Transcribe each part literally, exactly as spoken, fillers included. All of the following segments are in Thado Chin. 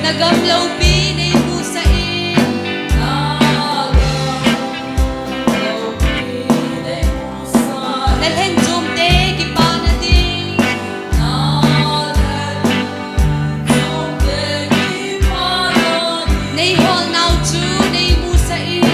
Nagam loupi neimusah in. Nalhen chomte kipana ding. Neiholnau chu neimusah in.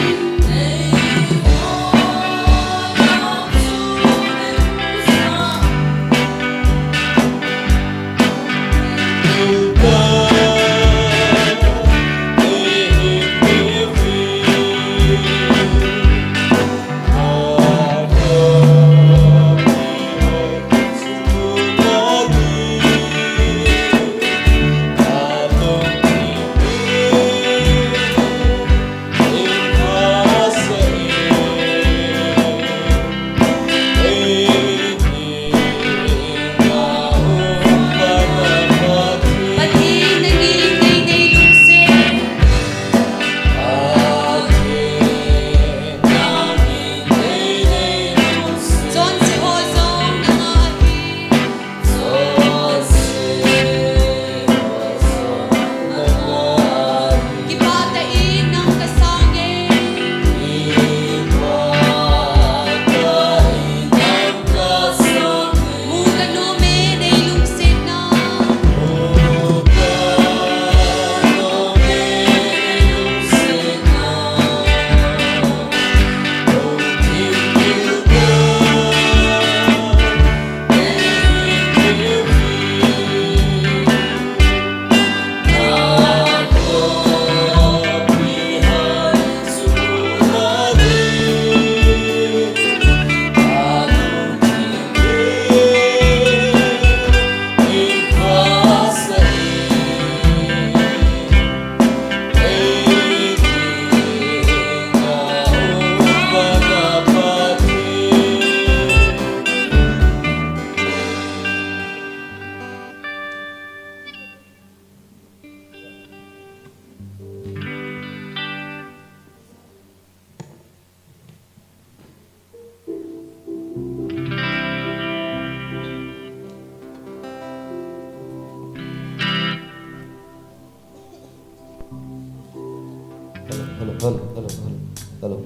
Hello, hello, hello, hello, hello.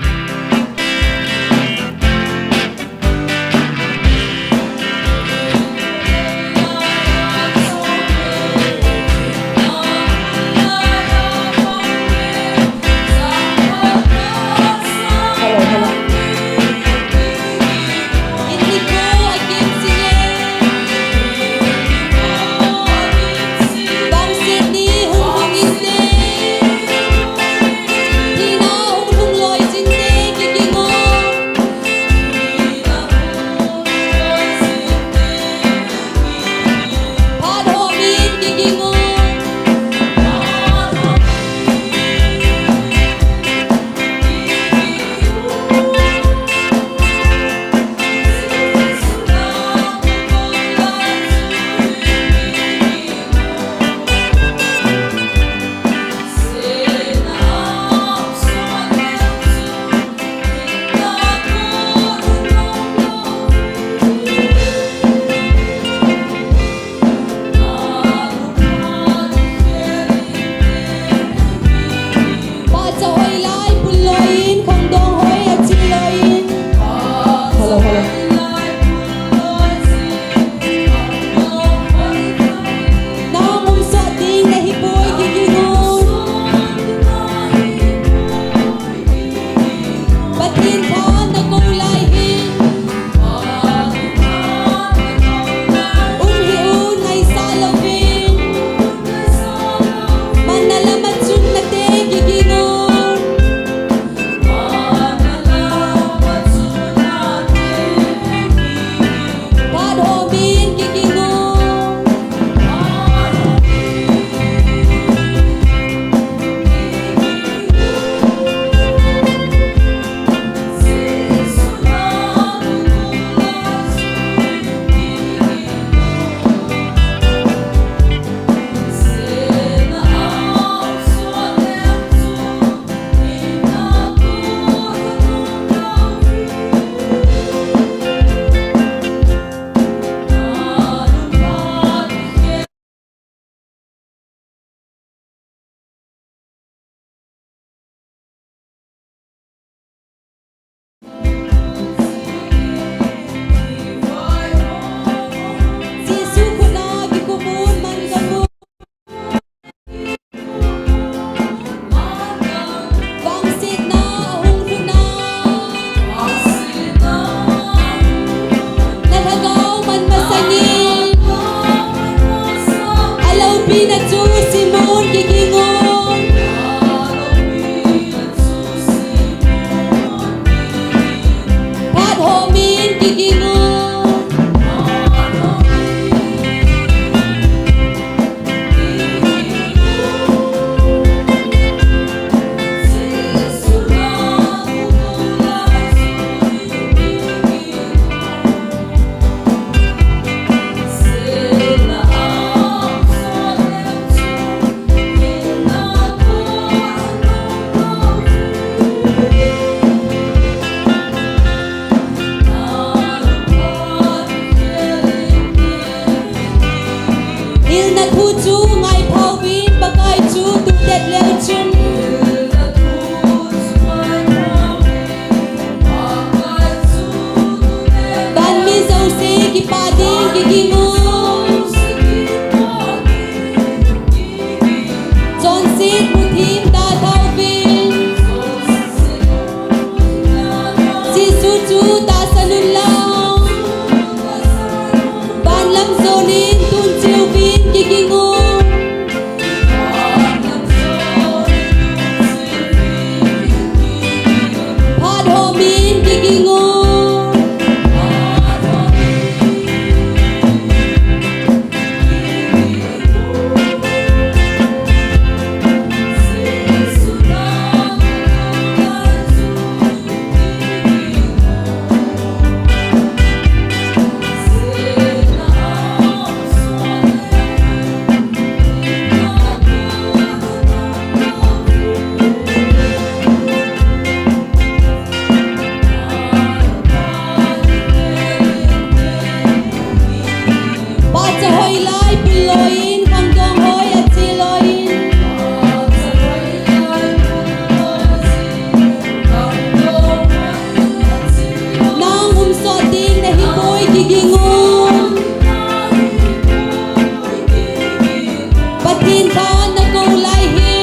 Nakou lai hi.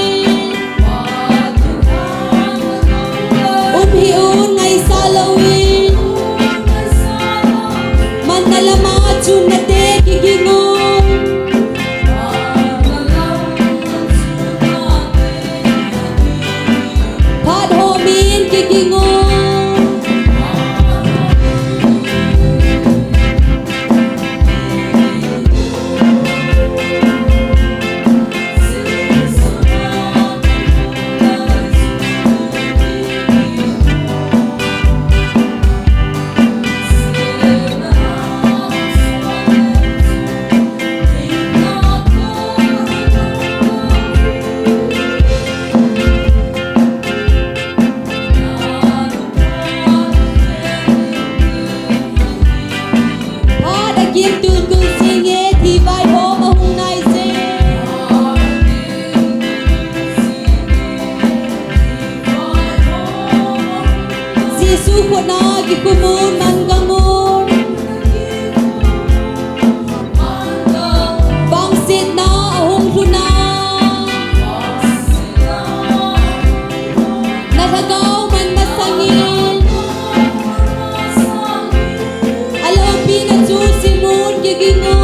Um hih un ngaisah louvin. Manna lama chun nate kiging un. Phat hom in kiging un. Phat akim tulkul singe thi vaihom ahung nai se. Jesu khut a kikhum un, man gam un. Vangsetna ahung lhun a. Na lhagao man masangin. Aloupina chu sim un kiging un.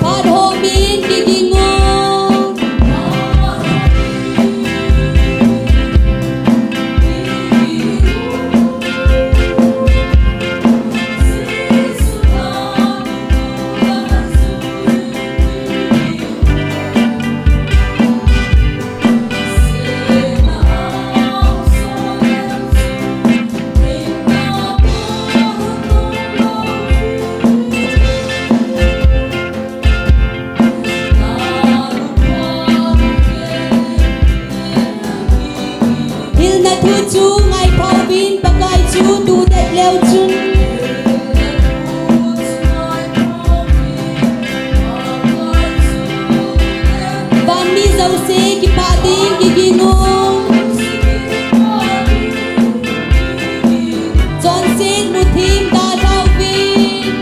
Phat hom in kiging un. Hilna thu chu ngai phauvin, Pakai chu tudet leu chun. Van mi jouse kipah ding kiging un. Chonset muthim dalhau vin.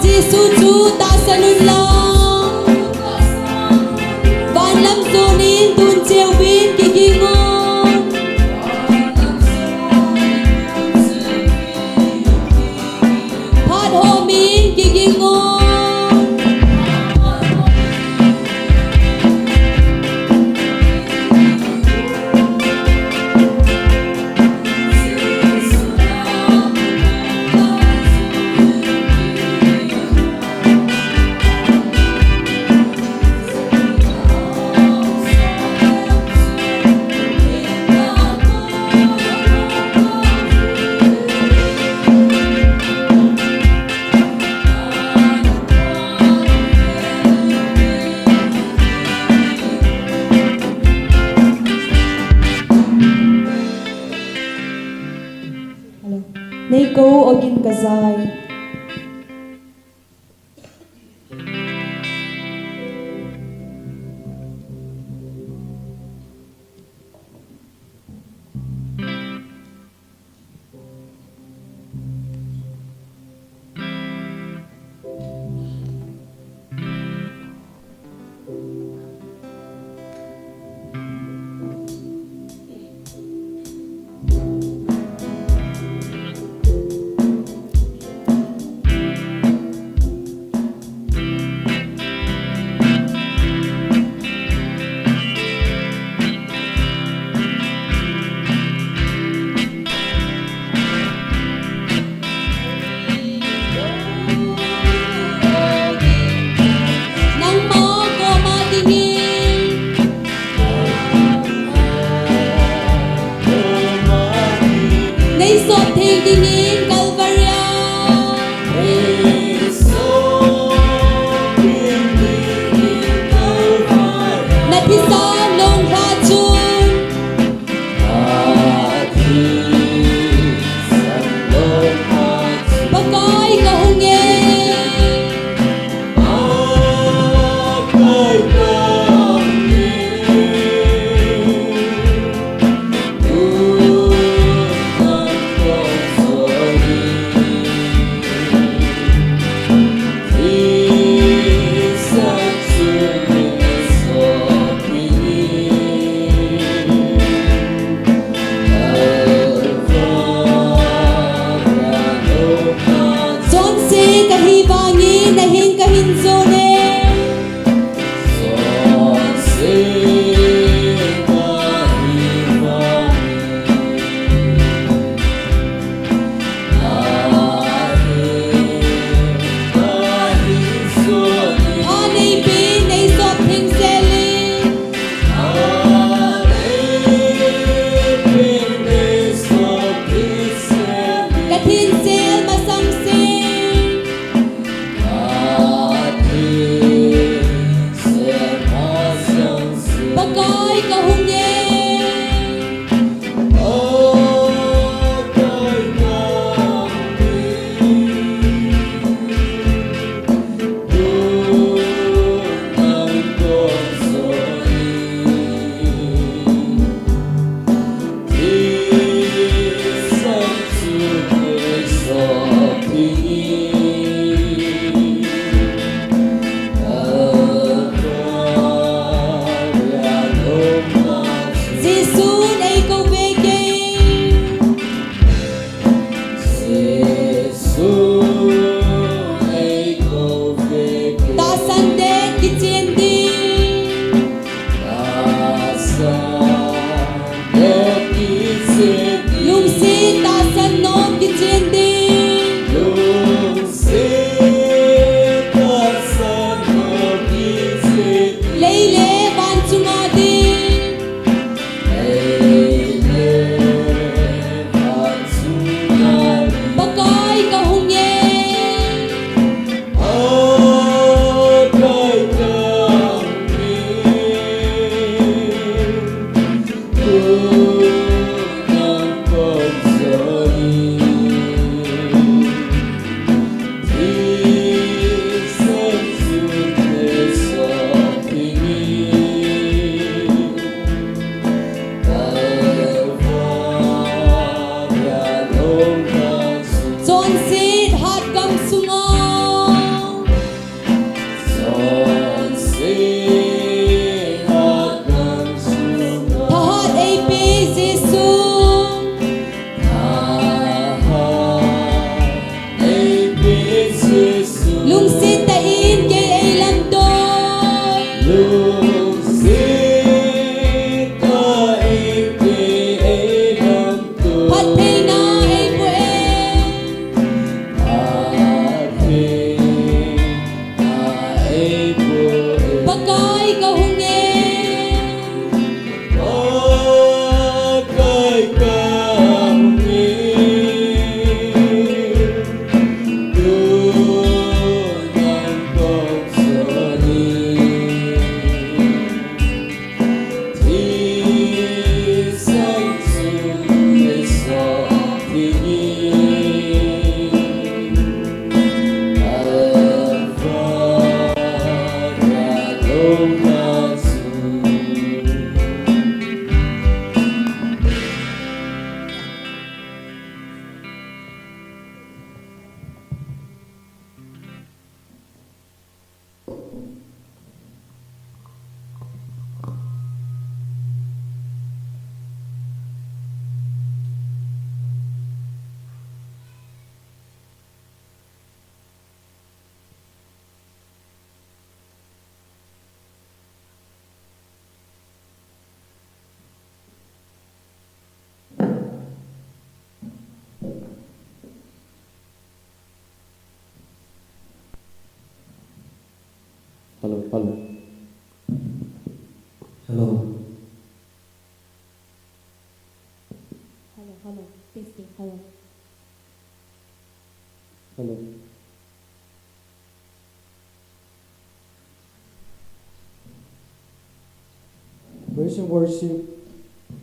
Jesu chu tahsan un lang. Van lam jon in tun cheu vin kiging un. Phat hom in kiging un. Hello. Nei kou ogin ka jai. Pathen sel masang seh. Pathen sel masang seh. Pakai kahung e. Pakai kahung e. Jesu'n eikou ve kei. Jesu'n eikou ve kei. Tahsan ding kichen ding. Tahsan ding kichen ding. Lungset tahsan nom kichen ding. Lungset tahsan nom kichen ding. Lei le van chunga ding. Pakai kahung e. Chonset hatgam sunga. Chonset hatgam sunga. Thahat eipe Jesu. Lungset tah in kei eilamdoi. Lungset tah in kei eilamdoi. Phattheina eiboh e. Phattheina eiboh e. Pakai kahung e. Pakai kahung e. Tun nang kong soni. Thisang chun eisol dingin. Alpha le Omega chun. Hello, hello. Hello. Hello, hello. Testing, hello. Hello. Praise and worship.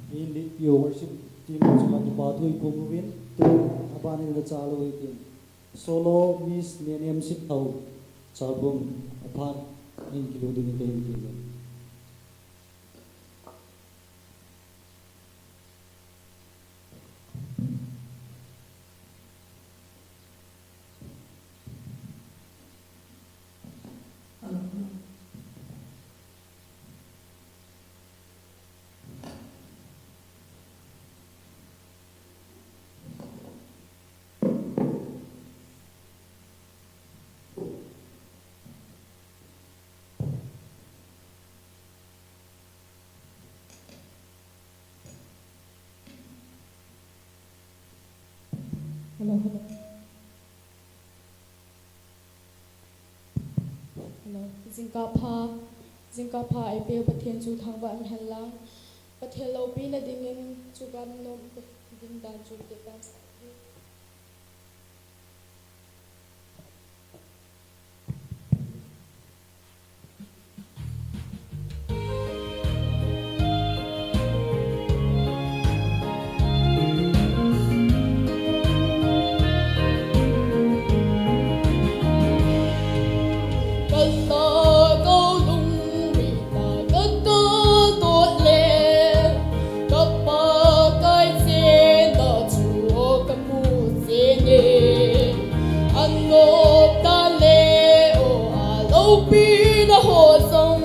Min lead piu worship team chunga kipa thu iphong uvin, tu aban in la cha lou hitin. Solo Miss Nenem Sitthao, Chalbum, aphan in kilu ding in kahin ti. Hello, hello. Hello. Jingkah pha, jingkah pha eipeu Pathen chu thangvah in hen lang. Pathen loupina dingin chu kan nom ding dan chu kei kan sa. Pi na ho song,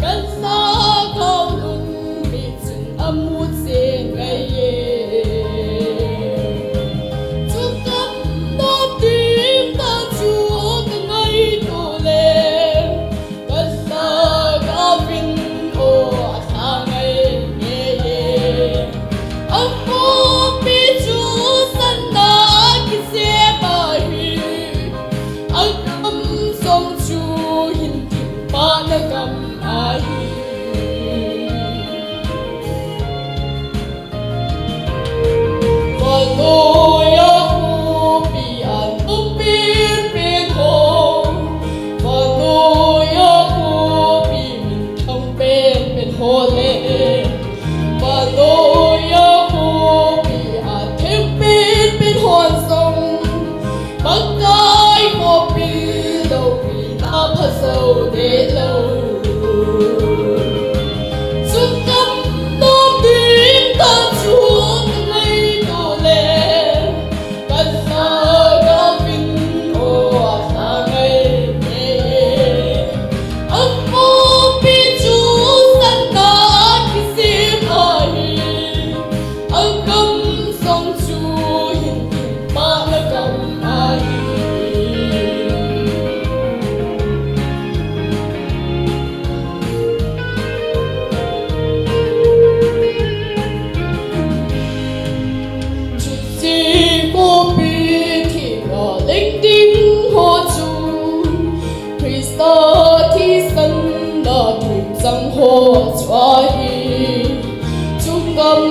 kan sa kau lung mi chun amu che ngai ye. Chu kam no tim ta chu ka ngai to le, kan sa kau vin o a sa ngai nge ye. Ang mo pi chu san na ki se ba hi. Ang kam song chu hin kim pa na kam ahi. Valoya hupi an upin pin ho. Valoya hupi min thang pen pen ho le. Valoya hupi a thim pen pen ho song. Pakai ho pi lo pi na pha so de lo. Chu kam no pi ta chu ka ngai to le. Kan sa kau vin o a sa ngai nge. Ang mo pi chu san na ki se ba hi. Ang kam song chu hin kim pa na kam ahi. Chu si ko pi thi na leng ding ho chu Krista thisan na thim chang ho chu ahi. Chu kam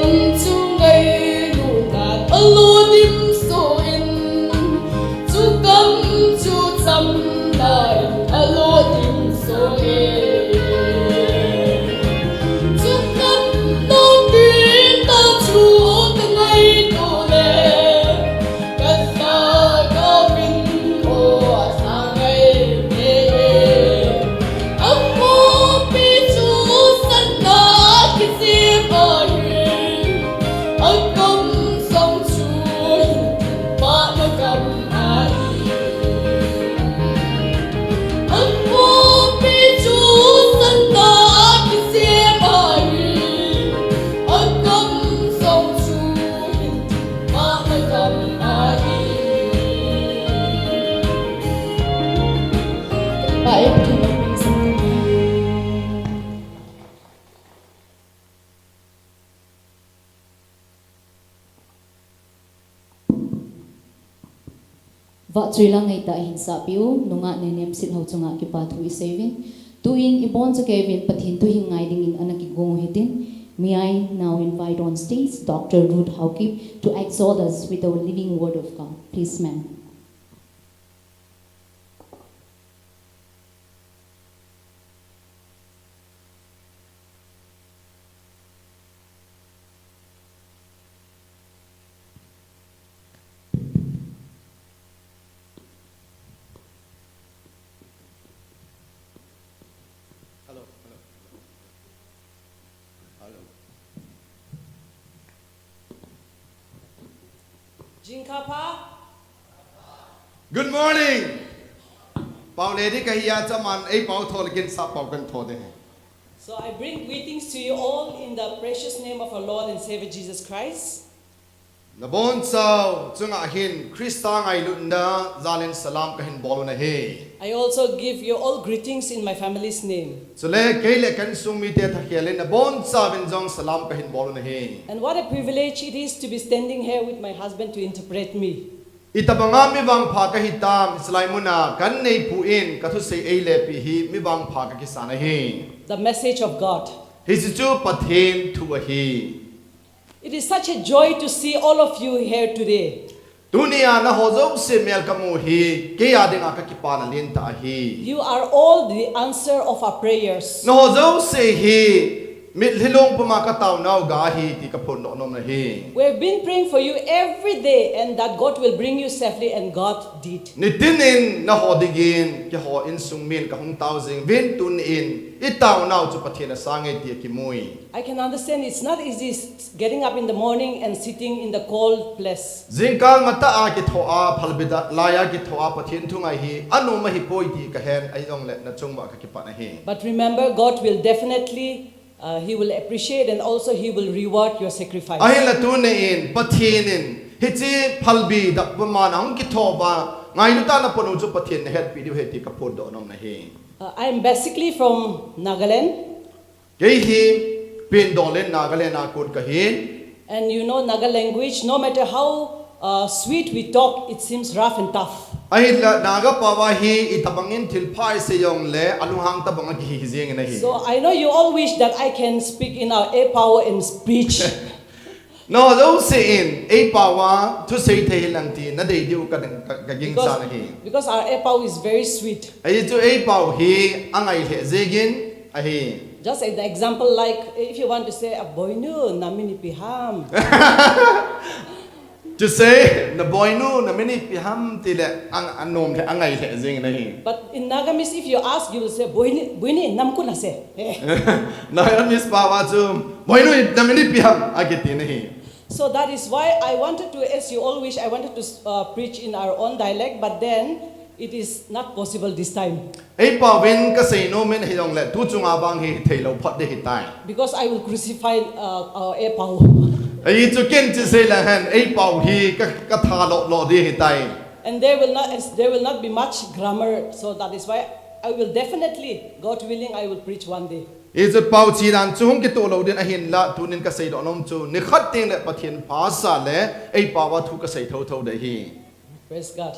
chu ngailu nan a lo dim so in, chu kam chu cham na in a lo dim so in. Chu kam no tin ta chu ka ngai to le. Kan sa kau vin o a sa ngai nge. Ang mo pi chu san na ki se ba hi. Ang kam song chu hin kim pa na kam ahi. Ang mo pi chu san na ki se ba hi. Ang kam song chu hin kim pa na kam ahi. Pa e, Pathen in min sing tahen. Vahchoi la ngaitah in sahpeh u, nungah Nenem Sitlhou chunga kipa thu isei uvin. Tuin ibonchauvin Pathen thu hin ngai dingin ana kigong u hitin. May I now invite on stage Doctor Ruth Haokip to exalt us with the living word of God. Please, ma'am. Hello, hello, hello. Hello. Jingkapha. Good morning. Pao le ding kahi a, chaman ei pao tho le kin sap pao kan tho ding. So I bring greetings to you all in the precious name of our Lord and Savior Jesus Christ. Nabonchau chunga hin Christa ngailutna jalin salam kahin bol u ahi. I also give you all greetings in my family's name. Chule kei le ka insung mite thakhel in nabonchauvin jong salam kahin bol u ahi. And what a privilege it is to be standing here with my husband to interpret me. Itobanga mi vangpha kahitam, hichelai muna ka inneipu in ka thusei eilepi hi mi vangpha kakisan ahi. The message of God. Hiche chu Pathen thu ahi. It is such a joy to see all of you here today. Tunia naho jouse mel kamu hi, kei a dinga kakipana lentah ahi. You are all the answer of our prayers. Naho jouse hi, Mitlhi long puma ka taonau ga ahi ti ka phondoh nom ahi. We have been praying for you every day and that God will bring you safely, and God did. Nitin in na ho dingin keiho insung min ka hung tao jing uvin, tun in i taonau chu Pathen a sang e ti a kimui. I can understand it's not easy s- getting up in the morning and sitting in the cold place. Jingkah matah a kitho a, phalbi da lai a kitho a Pathen thu ngai hi anom ahi poi ti ka hen, ahi jongle na chung uva ka kipan ahi. But remember, God will definitely, uh, He will appreciate and also He will reward your sacrifice. Ahinla tuni in Pathen in hiche phalbi da puma na hung kitho uva ngailut a na pon u chu Pathen na hetpi diu ahi ti ka phondoh nom ahi. Uh, I am basically from Nagaland. Kei hi Pen Dollen, Nagaland a kon ka hin. And you know Naga language, no matter how uh, sweet we talk, it seems rough and tough. Ahinla Naga pao a hi itobang in thilpha i sei jongle alunghang tobang a kihi hi jing in ahi. So I know you all wish that I can speak in our A pao and preach. Nangho jouse in eipao a thusei thei hilang ti na dei diu ka, ka, ka gingchan ahi. Because our A pao is very sweet. Ajeh chu eipao hi angai lheh jeng in ahi. Just an example, like if you want to say, "A boinu, na min ipi ham?" To say, "Na boinu, na min ipi ham?" ti le ang, anom lheh, angai lheh jeng in ahi. But in Nagamese, if you ask, you will say, "Boini, boini, nam kut na se." Nagamese pao a chu, "Boinu, na min ipi ham?" akiti in ahi. So that is why I wanted to, as you all wish, I wanted to uh, preach in our own dialect, but then it is not possible this time. Eipao in ka sei nom in ahi jongle, tu chunga vang hi theilou phot ding ahitai. Because I will crucify uh, our A pao. Ajeh chu ken chu sei lang hen, eipao hi ka, ka tha lo lo ding ahitai. And there will not, there will not be much grammar, so that is why I will definitely, God willing, I will preach one day. Ajeh chu pao chi dan chu hung kitoh lou ding ahinla, tunin ka seidoh nom chu, nikhat teng le Pathen pha sa le, eipao a thu ka sei thotho ding ahi. Praise God.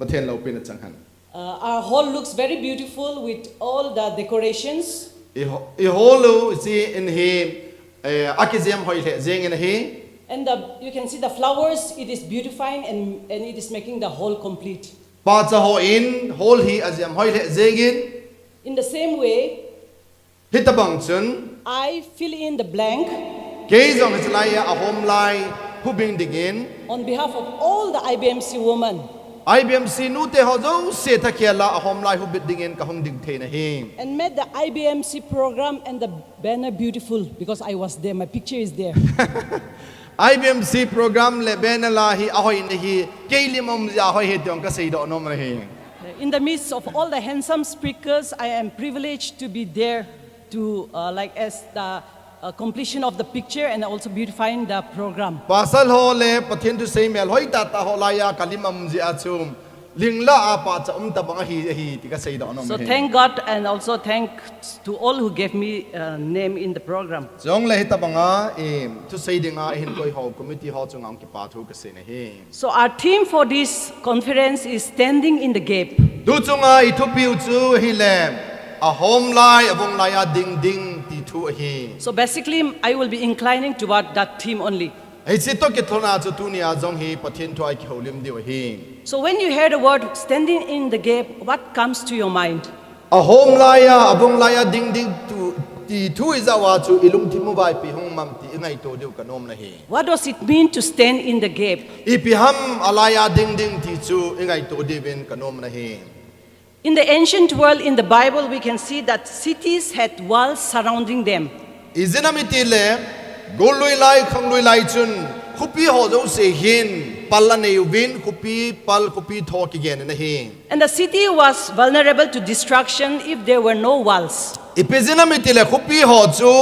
Pathen loupina chang hen. Uh, our hall looks very beautiful with all the decorations. I ho-, i hall u chu in hi, eh, akijem hoi lheh jeng in ahi. And the, you can see the flowers, it is beautifying and, and it is making the hall complete. Pahcha ho in hall hi ajem hoi lheh jeng in. In the same way, hitobang chun, I fill in the blank. Kei jong hiche lai a ahom lai hubit ding in. On behalf of all the I B M C women. I B M C nute ho jouse thakhel a ahom lai hubit ding in ka hung ding thei in ahi. And made the I B M C program and the banner beautiful because I was there. My picture is there. I B M C program le banner la hi ahoi in ahi, kei lim um jeh a ahoi ahi ti jong ka seidoh nom in ahi. In the midst of all the handsome speakers, I am privileged to be there to, uh, like, as the uh, completion of the picture and also beautifying the program. Pasal ho le Pathen thusei melhoi tah tah ho lai a ka lim um jeh a chu, ling lah a pahcha um tobang ahi, ahi ti ka seidoh nom in ahi. So thank God and also thanks to all who gave me uh, name in the program. Chule hitobang a, eh, thusei ding a ihin koi ho, committee ho chunga hung kipa thu ka sei in ahi. So our theme for this conference is Standing in the Gap. Tu chunga i thupiu chu hile, ahom lai, avong lai a ding ding ti thu ahi. So basically, I will be inclining toward that theme only. Hiche toh kilhon a chu tuni a jong hi Pathen thu a i kihoulim diu ahi. So when you hear the word standing in the gap, what comes to your mind? Ahom lai a, avong lai a ding ding tu, ti thu i jah uva chu i lungthim uva ipi hung um am ti i ngaito diu ka nom in ahi. What does it mean to stand in the gap? Ipi ham alai a ding ding ti chu i ngaito diuvin ka nom in ahi. In the ancient world, in the Bible, we can see that cities had walls surrounding them. Ijeh inem itile, gollui lai, khanglui lai chun, khopi ho jouse hin, pal anei uvin, khopi pal, khopi tho kigen in ahi. And the city was vulnerable to destruction if there were no walls. Ipi jeh inem itile khopi ho chu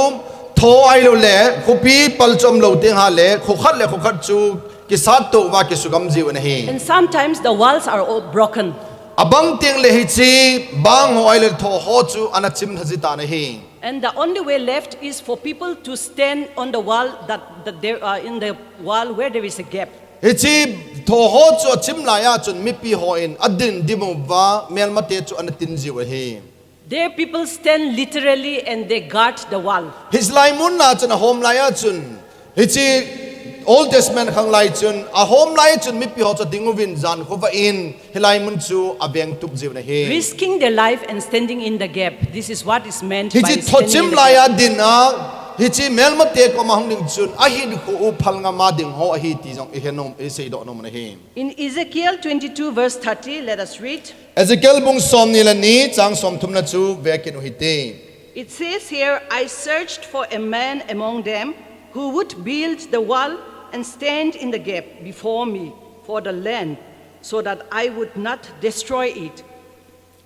tho ahilou le, khopi pal chu umlou teng hile, kho khat le kho khat chu kisatto uva kisugam jiu ahi. And sometimes the walls are all broken. Abang teng le hiche bang ho ahilou le tho ho chu ana chim lha ji tan ahi. And the only way left is for people to stand on the wall that, that there, uh, in the wall where there is a gap. Hiche tho ho chu achim lai a chun mipi hon adin dim uva, melmate chu ana tin jiu ahi. There people stand literally and they guard the wall. Hiche lai mun a chun ahom lai a chun, hiche Old Testament khang lai chun, ahom lai chun mipi ho chu ading uvin jan khovah in, hilai mun chu aveng tup jiu ahi. Risking their life and standing in the gap. This is what is meant by standing in the gap. Hiche thochim laiya dinga, hiche melmate koma hung ding chun, ahinkho u phal ngama ding ho ahi ti jong ihet nom, iseidoh nom u ahi. In Ezekiel twenty-two verse thirty, let us read. Ezekiel bung somni le ni, chang somthumna chu vekit u hite. It says here, "I searched for a man among them who would build the wall and stand in the gap before me for the land, so that I would not destroy it."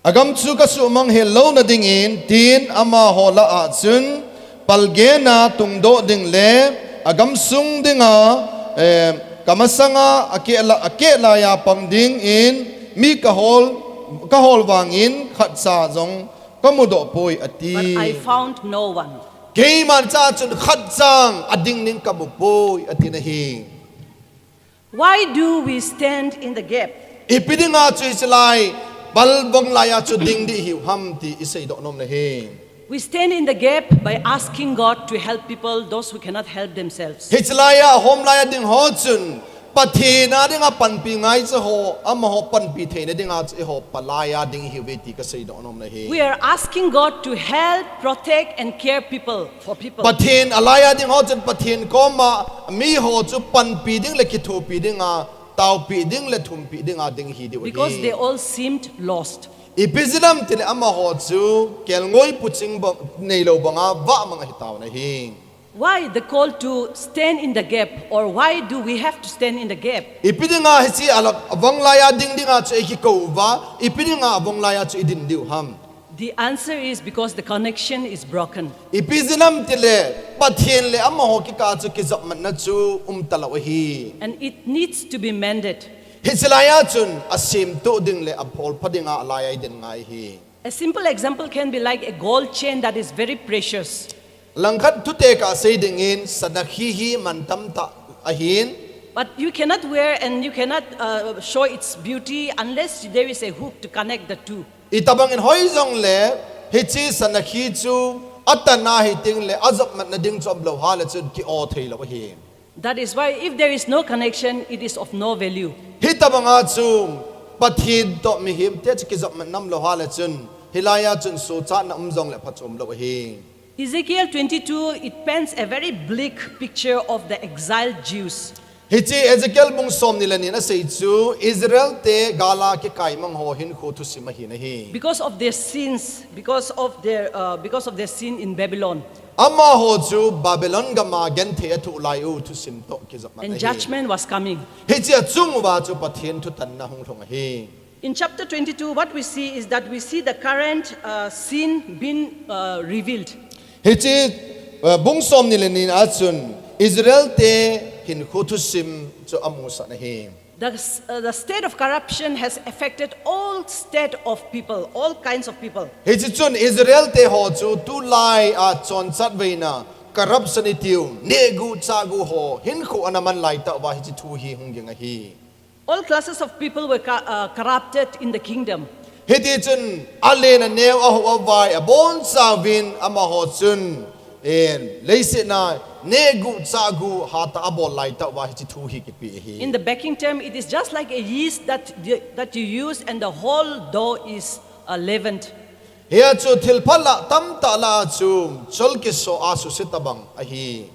Agam chu kasuhmang hel louna dingin, tin amaho lah a chun, palgena tungdoh ding le, agam sung dinga, eh, kamasanga akeh la-, akeh laiya pang dingin, mi kahol, kahol vangin khatcha jong kamudoh poi, ati. But I found no one. Keiman cha chun khatcha jong ading ding kamu poi, ati nahi. Why do we stand in the gap? Ipi dinga chu hichelai pal vong laiya chu ding ding ihiu ham ti iseidoh nom u ahi. We stand in the gap by asking God to help people, those who cannot help themselves. Hichelaiya, ahom laiya ding ho chun, Pathen a dinga panpi ngaicha ho, amaho panpi theina dinga chu eiho palaiya ding ihiuve ti kaseidoh nom u ahi. We are asking God to help, protect and care people, for people. Pathen alaiya ding ho chun Pathen koma miho chu panpi ding le kithopi dinga, taopi ding le thumpi dinga ding ihi diu ahi. Because they all seemed lost. Ipi jeh ham itile amaho chu kelngoi puching bang, neilou banga vahmang ahitau ahi. Why the call to stand in the gap, or why do we have to stand in the gap? Ipi dinga hiche alah, avong laiya ding dinga chu eikikou uva, ipi dinga avong laiya chu idin diu ham? The answer is because the connection is broken. Ipi jeh ham itile, Pathen le amaho kikah chu kijopmatna chu umtalou ahi. And it needs to be mended. Hichelaiya chun asemtoh ding le apholpha dinga alaiya idin ngai ahi. A simple example can be like a gold chain that is very precious. Langkhat thutekah sei dingin, sana khi hi mantam tah ahin. But you cannot wear and you cannot, uh, show its beauty unless there is a hook to connect the two. Itobang in hoi jongle, hiche sana khi chu atan ahi tengle, ajopmatna ding chu umlou hale chun ki-o theilou ahi. That is why if there is no connection, it is of no value. Hitobanga chu Pathen toh mihemte chu kijopmatna umlou hale chun, hilaiya chun sochatna um jongle phatchom lou ahi. Ezekiel twenty-two, it paints a very bleak picture of the exiled Jews. Hiche Ezekiel bung somni le ni in asei chu Israel te gal a kikaimang ho hinkho thusim ahi nahi. Because of their sins, because of their, uh, because of their sin in Babylon. Amaho chu Babylon gam a genthei athoh lai u thusim toh kijopmat ahi. And judgment was coming. Hiche achung uva chu Pathen thutanna hung lhung ahi. In chapter twenty-two, what we see is that we see the current, uh, sin being, uh, revealed. Hiche, uh, bung somni le ni a chun Israel te hinkho thusim chu amusah ahi. The s-, uh, the state of corruption has affected all state of people, all kinds of people. Hiche chun Israel te ho chu tulai a chonchatveina, corruption itiu, nehgu chahgu ho hinkho ana man laitah uva hiche thu hi hung ging ahi. All classes of people were co-, uh, corrupted in the kingdom. Hiti chun alen aneo, ahao avai abonchauvin amaho chun, eh, leiset a nehgu chahgu hatah a abol laitah uva hiche thu hi kipe ahi. In the baking term, it is just like a yeast that the, that you use and the whole dough is, uh, leavened. Hia chu thilpha lah tamtah lah a chu cholkiso a suse tobang ahi.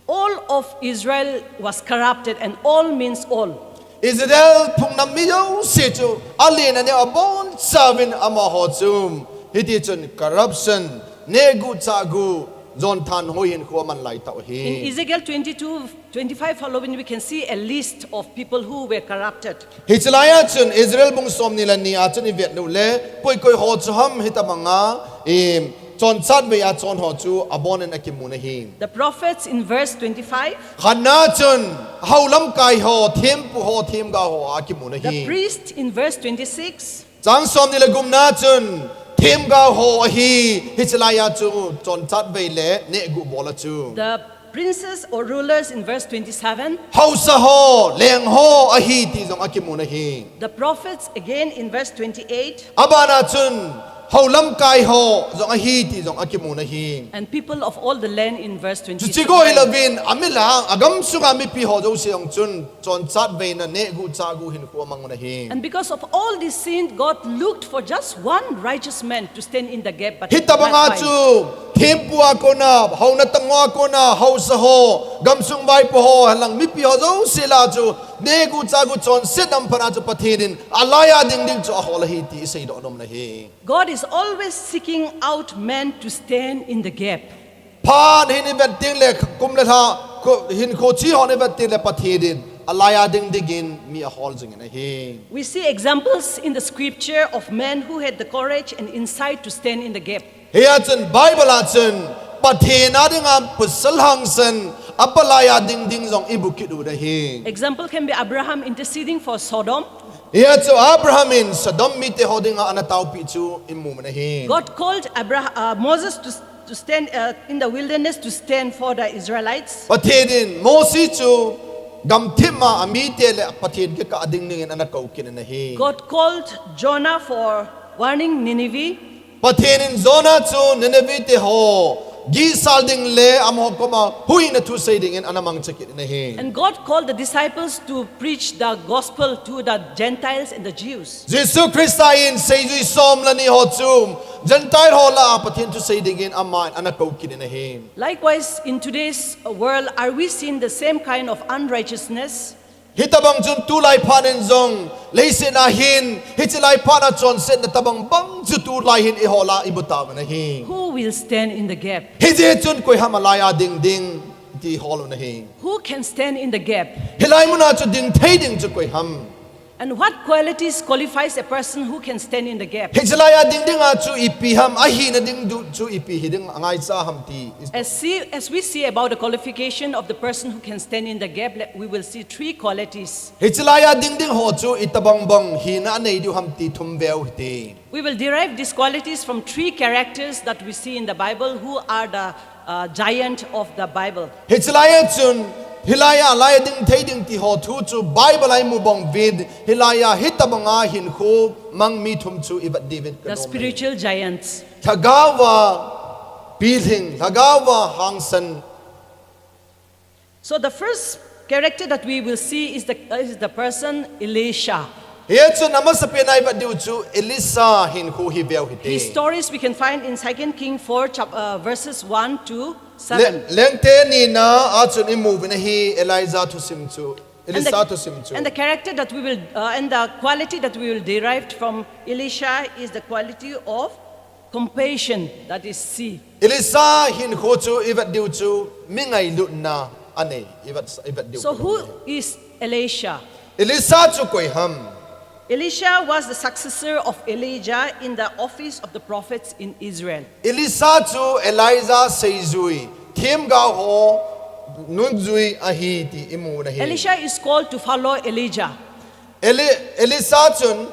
All of Israel was corrupted, and all means all. Israel phungnam mi jouse chu alen aneo abonchauvin amaho chu hiti chun corruption, nehgu chahgu, jon thanhoi hinkho aman laitah u ahi. In Ezekiel twenty-two, twenty-five following, we can see a list of people who were corrupted. Hiche laiya chun Israel bung somni le ni a chun ivet uleh, koi koi ho chu ham hitobanga, i, chonchatveia chon ho chu abonin akimun ahi. The prophets in verse twenty-five. Khatna chun hao lamkai ho, thempu ho, themgao ho akimun ahi. The priest in verse twenty-six. Chang somni le gupna chun themgao ho ahi, hiche laiya chu chonchatvei le nehgu bol a chu. The princes or rulers in verse twenty-seven. Haosa ho, leng ho ahi ti jong akimun ahi. The prophets again in verse twenty-eight. Abana chun Hou lamkai ho jong ahi ti jong akimu nahi. And people of all the land in verse twenty. Chuche go hilouvin, amilang, agamsunga mipi ho jouse jong chun, chonchat veina neh gu chah gu hinkho amang u ahi. And because of all this sin, God looked for just one righteous man to stand in the gap. But hitabanga chu, thempu a kona, houna tangho a kona, haosa ho, gamsung vaipo ho, henlang mipi ho jouse lah chu, neh gu chah gu chonset namphat a chu Pathen in, alaiya ding ding chu ahol ahi ti iseidoh nom u ahi. God is always seeking out men to stand in the gap. Phat hin ivet tengle, kum le lha, hinkho chi hon ivet tengle Pathen in, alaiya ding dingin mi ahol jingin ahi. We see examples in the scripture of men who had the courage and insight to stand in the gap. Hia chun Bible a chun, Pathen a dinga pasal hangsan, apalaiya ding ding jong imu kit u ahi. Example can be Abraham interceding for Sodom. Hia chu Abraham in Sodom mite ho dinga ana taopi chu imu u ahi. God called Abraham, uh, Moses to, to stand, uh, in the wilderness to stand for the Israelites. Pathen in Moses chu gamthip ma amite le Pathen kikah ding dingin ana kou kit u ahi. God called Jonah for warning Nineveh. Pathen in Jonah chu Nineveh te ho, gihsal ding le amaho koma huhhingna thu sei dingin ana mangcha kit u ahi. And God called the disciples to preach the gospel to the Gentiles and the Jews. Jesu Christa in seijui som le ni ho chu, Gentile ho lah a Pathen thu sei dingin aman ana kou kit u ahi. Likewise, in today's world, are we seeing the same kind of unrighteousness? Hitabang chun tulai phat in jong, leiset a hin, hiche lai phat a chonsetna tabang bang chu tulai hin eiho lah a imu tauve ahi. Who will stand in the gap? Hijeh chun koi ham alaiya ding ding, ti hol u ahi. Who can stand in the gap? Hilai mun a chu ding thei ding chu koi ham? And what qualities qualifies a person who can stand in the gap? Hiche laiya ding ding a chu ipi ham, ahina ding chu ipi hi ding angaicha ham ti. As see, as we see about the qualification of the person who can stand in the gap, le-, we will see three qualities. Hiche laiya ding ding ho chu itabang bang hina anei diu ham ti thum veu hite. We will derive these qualities from three characters that we see in the Bible who are the, uh, giant of the Bible. Hiche laiya chun, hilaiya, laiya ding thei ding ti ho thu chu Bible a imu bang uvin, hilaiya hitabanga hinkho mang mi thum chu ivet diuvin kanom e. The spiritual giants. Lhagao a pilhing, lhagao a hangsan. So the first character that we will see is the, uh, is the person Elisha. Hia chun amasapen a ivet diu chu Elisha hinkho hi veu hite. His stories we can find in Second King four, chap-, uh, verses one to seven. Le-, Lengte nina a chun imu uvin ahi Elijah thusim chu, Elisha thusim chu. And the, and the character that we will, uh, and the quality that we will derive from Elisha is the quality of compassion, that is C. Elisha hinkho chu ivet diu chu mi ngailutna anei, ivet, ivet diu. So who is Elisha? Elisha chu koi ham? Elisha was the successor of Elijah in the office of the prophets in Israel. Elisha chu Elijah seijui, themgao ho nungjui ahi ti imu u ahi. Elisha is called to follow Elijah. Eli-, Elisha chun,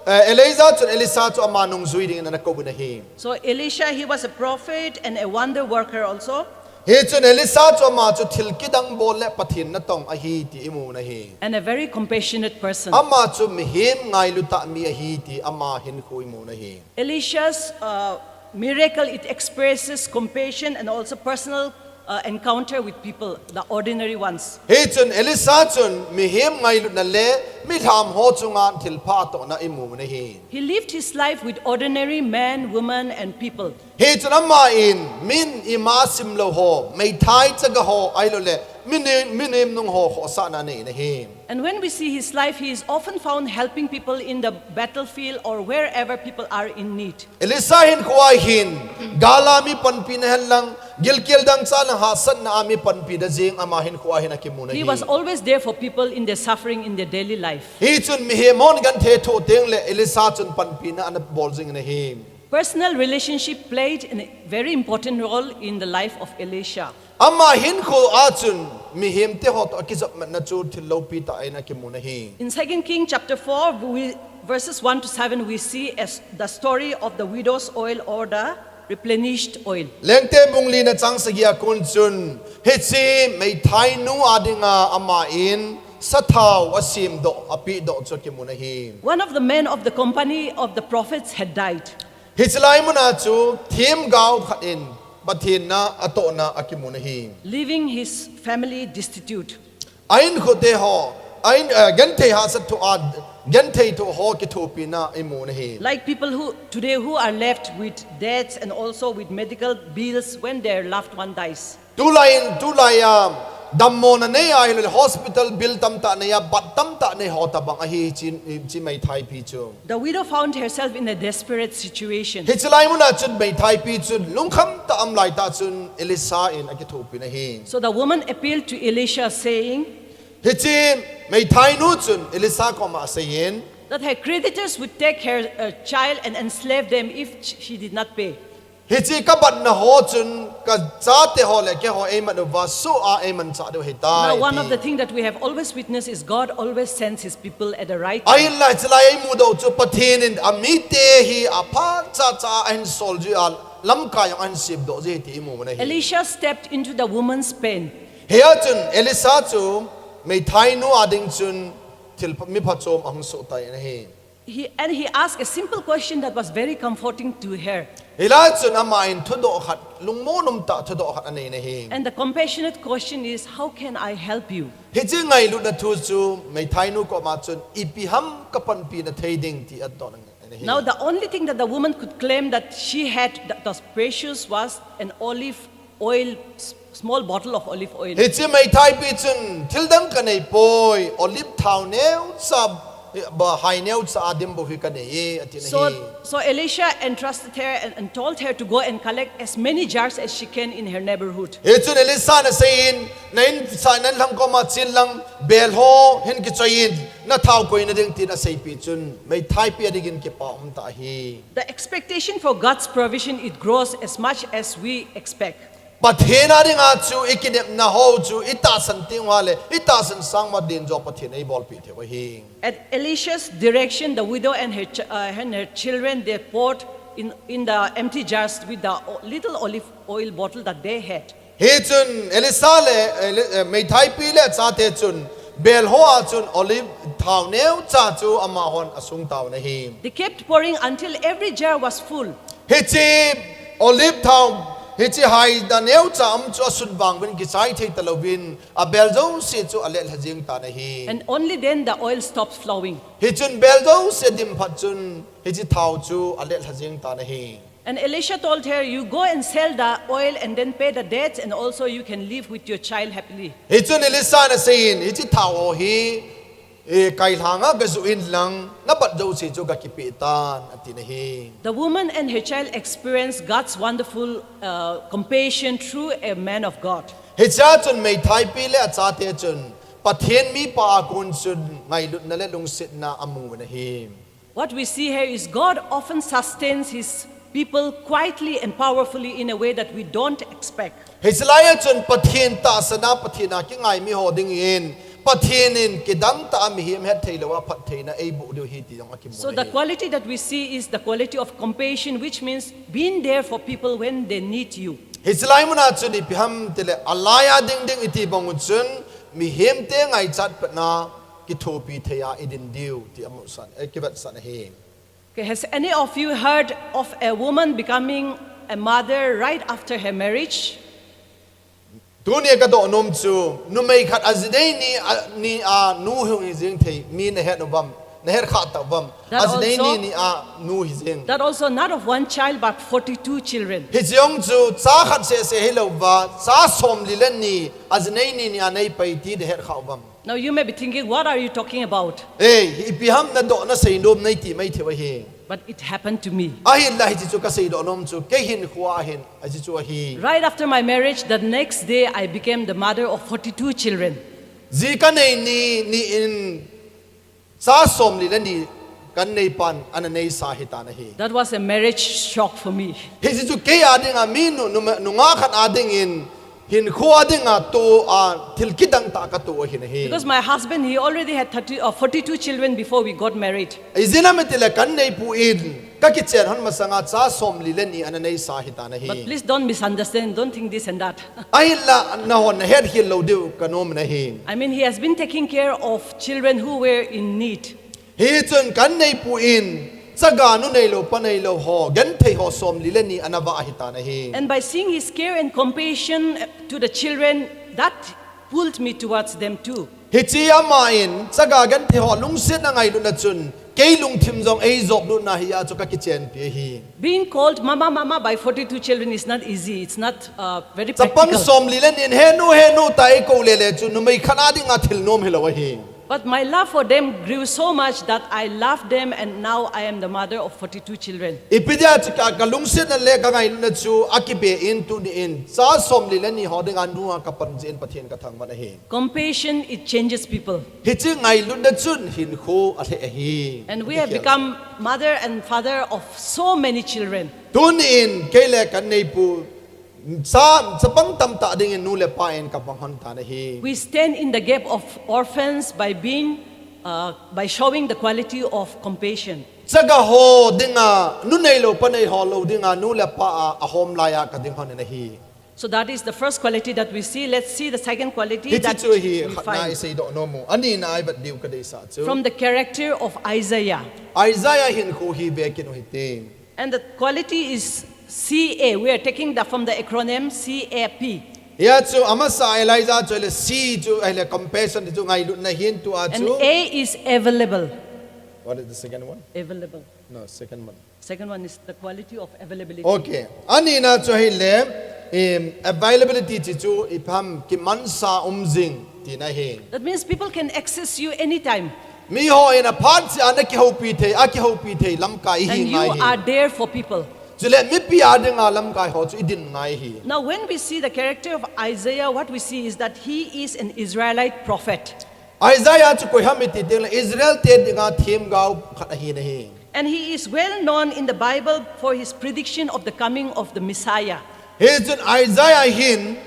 eh, Elijah chun Elisha chu ama nungjui dingin ana kou u ahi. So Elisha, he was a prophet and a wonder worker also. Hichun Elisha chu ama chu thil kidang bol le Pathen natong ahi ti imu u ahi. And a very compassionate person. Ama chu mihem ngailu tah mi ahi ti ama hinkho imu u ahi. Elisha's, uh, miracle, it expresses compassion and also personal, uh, encounter with people, the ordinary ones. Hichun Elisha chun mihem ngailutna le milham ho chunga thilpha atohna imu u ahi. He lived his life with ordinary men, women, and people. Hichun ama in min ima simlou ho, meithai chaga ho, ahilouleh, mi nem, mi nem nung ho khohsahna anei u ahi. And when we see his life, he is often found helping people in the battlefield or wherever people are in need. Elisha hinkho a hin, gal a mi panpina henlang, gilkel dangchah lang hahsatna a mi panpina jing ama hinkho a hin akimu u ahi. He was always there for people in their suffering, in their daily life. Hichun mihem hon genthei thoh tengle Elisha chun panpina ana bol jing u ahi. Personal relationship played a very important role in the life of Elisha. Ama hinkho a chun mihem te ho toh akijopmatna chu thil loupi tah in akimu u ahi. In Second King chapter four, we, verses one to seven, we see as the story of the widow's oil or the replenished oil. Lengte bung li na chang sagi a kon chun hiche meithai nu a dinga ama in sathao asemdoh, apehdoh chu akimu u ahi. One of the men of the company of the prophets had died. Hichelai muna chu themgao khat in Pathen na atohna akimun ahi. Leaving his family destitute. A-inkote ho, a-in, uh, genthei hahsat thoh a, genthei thoh ho kithopina imun ahi. Like people who today who are left with debts and also with medical bills when their loved one dies. Tulai in, tulai a, dammona nei a, hilou le hospital bill tamtah nei a, bat tamtah nei ho tabang ahi, chi, chi meithaipi chu. The widow found herself in a desperate situation. Hichelai muna chun meithaipi chun, lungkham tah a um laitah chun, Elisha in akithopin ahi. So the woman appealed to Elisha, saying Hiche meithainu chun, Elisha koma aseiyin, that her creditors would take her uh, child and enslave them if she did not pay. Hiche kabatna ho chun, kachate ho le keiho eimat uva, soh a eimanchah diu ahitai. Now, one of ti. The things that we have always witnessed is God always sends his people at the right time. Ahinla, hichelai a imudoh chu Pathen in amite hi aphat chacha a ahin solji a, lamkai jong ahin semdoh ji ti imu u ahi. Elisha stepped into the woman's pain. Hia chun Elisha chu meithainu a ding chun thil pha, mi phachom ahung sohtai ahi. He, and he asked a simple question that was very comforting to her. Hilai chun aman thudoh khat, lungmon umtah thudoh khat aneiyin ahi. And the compassionate question is, how can I help you? Hiche ngailutna thu chu meithainu koma chun, ipi ham kapanpina thei ding ti adoh in ahi. Now, the only thing that the woman could claim that she had that was precious was an olive oil, s- small bottle of olive oil. Hiche meithaipi chun, thildang kanei poi, olive thao neocha, ba hai neocha a dimbou hi kanei e, atin ahi. So, so Elisha entrusted her and, and told her to go and collect as many jars as she can in her neighborhood. Hichun Elisha in aseiyin, na insung, na inlhang koma chenlang, bel ho hin kichoiyin, na thao koina ding tin aseipeh chun, meithaipi a dingin kipa umtah ahi. The expectation for God's provision, it grows as much as we expect. Pathen a dinga chu ikinepna ho chu itahsan teng uleh, itahsan sang ma ding joh Pathen in eibolpeh thei u ahi. At Elisha's direction, the widow and her, ch- uh, and her children, they poured in, in the empty jars with the o- little olive oil bottle that they had. Hichun Elisha le, eh, le, eh, meithaipi le achate chun, bel ho a chun olive thao neocha chu amahon asung tauvin ahi. They kept pouring until every jar was full. Hiche olive thao, hiche haida neocha um chu asun vangvin kichai thei talouvin, abel jouse chu alelha jeng tan ahi. And only then the oil stopped flowing. Hichun bel jouse adim phat chun, hiche thao chu alelha jeng tan ahi. And Elisha told her, "You go and sell the oil and then pay the debts, and also you can live with your child happily." Hichun Elisha in aseiyin, hiche thao ho hi, eh, kailhang a gajoh inlang, nabat jouse chu gakipeh tan, atin ahi. The woman and her child experienced God's wonderful uh, compassion through a man of God. Hichea chun meithaipi le achate chun, Pathen mipa a kon chun ngailutna le lungsetna amun ahi. What we see here is God often sustains his people quietly and powerfully in a way that we don't expect. Hichelai a chun Pathen tahsan a, Pathen a kingai mi ho dingin, Pathen in kidang tah a mihem hetthei lou a phattheina eiboh diu ahi ti jong akimu ahi. So the quality that we see is the quality of compassion, which means being there for people when they need you. Hichelai muna chun ipi ham tileh, alai a ding ding iti bang u chun, mihemte ngaichat petna kithopi thei a idin diu ti amusan, eh, kivetsahna ahi. Okay, has any of you heard of a woman becoming a mother right after her marriage? Tuni a kadoh nom chu, numei khat ajinei ni a, ni a nu hung hijeng thei, mi nahet uvam, nahet kha tauvam. Ajinei ni ni a nu hijeng. That also not of one child but forty-two children. Hiche jong chu cha khat seh seh hilouva, cha somli le ni, ajinei ni ni a neipai ti nahet kha uvam. Now you may be thinking, "What are you talking about?" Eh, ipi ham nadoh nasei nom nei ti mai thei u ahi. But it happened to me. Ahinla hiche chu kasei doh nom chu, kei hinkhoa hin, hiche chu ahi. Right after my marriage, the next day I became the mother of forty-two children. Ji kanei ni, ni in, cha somli le ni kanei pan, ana neisa ahitan ahi. That was a marriage shock for me. Hiche chu kei a dinga mi nu, nu, nungah khat a dingin, hinkhoa dinga tua thil kidang tah katoh ahin ahi. Because my husband, he already had thirty or forty-two children before we got married. Ijeh inem itile kanei pu in, kakichen hon masanga cha somli le ni ana neisa ahitan ahi. But please don't misunderstand, don't think this and that. Ahinla nahon nahet khel lou diu kanom in ahi. I mean, he has been taking care of children who were in need. Hichun kanei pu in, Chaga nu neilou pa neilou ho, genthei ho somli le ni ana vah ahitan ahi. And by seeing his care and compassion to the children, that pulled me towards them too. Hiche ama in, chaga genthei ho lungsetna ngailutna chun, kei lungthim jong eijop lutna hia chu kakichenpi ahi. Being called mama, mama by forty-two children is not easy. It's not uh, very practical. Chapang somli le ni in, he nu, he nu, tia eikou lele chu, numei khat a dinga thil nom hilou ahi. But my love for them grew so much that I loved them and now I am the mother of forty-two children. Ipi dia chu ka, kalungsetna le kangailutna chu akibe in tuni in, cha somli le ni ho dinga nu a kapan jeh in Pathen kathangvah ahi. Compassion, it changes people. Hiche ngailutna chun hinkho alheh ahi. And we have become mother and father of so many children. Tuni in, kei le kaneipu, cha, chapang tamtah dingin nu le pa in kapang hon tan ahi. We stand in the gap of orphans by being, uh, by showing the quality of compassion. Chaga ho dinga, nu neilou pa nei ho lou dinga, nu le pa a, ahom laiya kading hon in ahi. So that is the first quality that we see. Let's see the second quality that we find. Hiche chu hi khatna isei doh nom u. Anina ivet diu kadeisah chu. From the character of Isaiah. Isaiah hinkho hi ve kit u hite. And the quality is C A. We are taking the, from the acronym C A P. Hia chu amasa Elijah chu le C chu ahile compassion chu ngailutna hin tua chu. And A is available. What is the second one? Available. No, second one. Second one is the quality of availability. Okay. Anina chu ahile, em, availability chi chu ipi ham kimansa um jing tina ahi. That means people can access you anytime. Mi ho in aphat cheh a ana kihoupi thei, akihoupi thei lamkai ihi ngai ahi. And you are there for people. Chule mipi a dinga lamkai ho chu idin ngai ahi. Now, when we see the character of Isaiah, what we see is that he is an Israelite prophet. Isaiah chu koi ham iti teng le Israel te dinga themgao khat ahi nahi. And he is well known in the Bible for his prediction of the coming of the Messiah. Hichun Isaiah hin,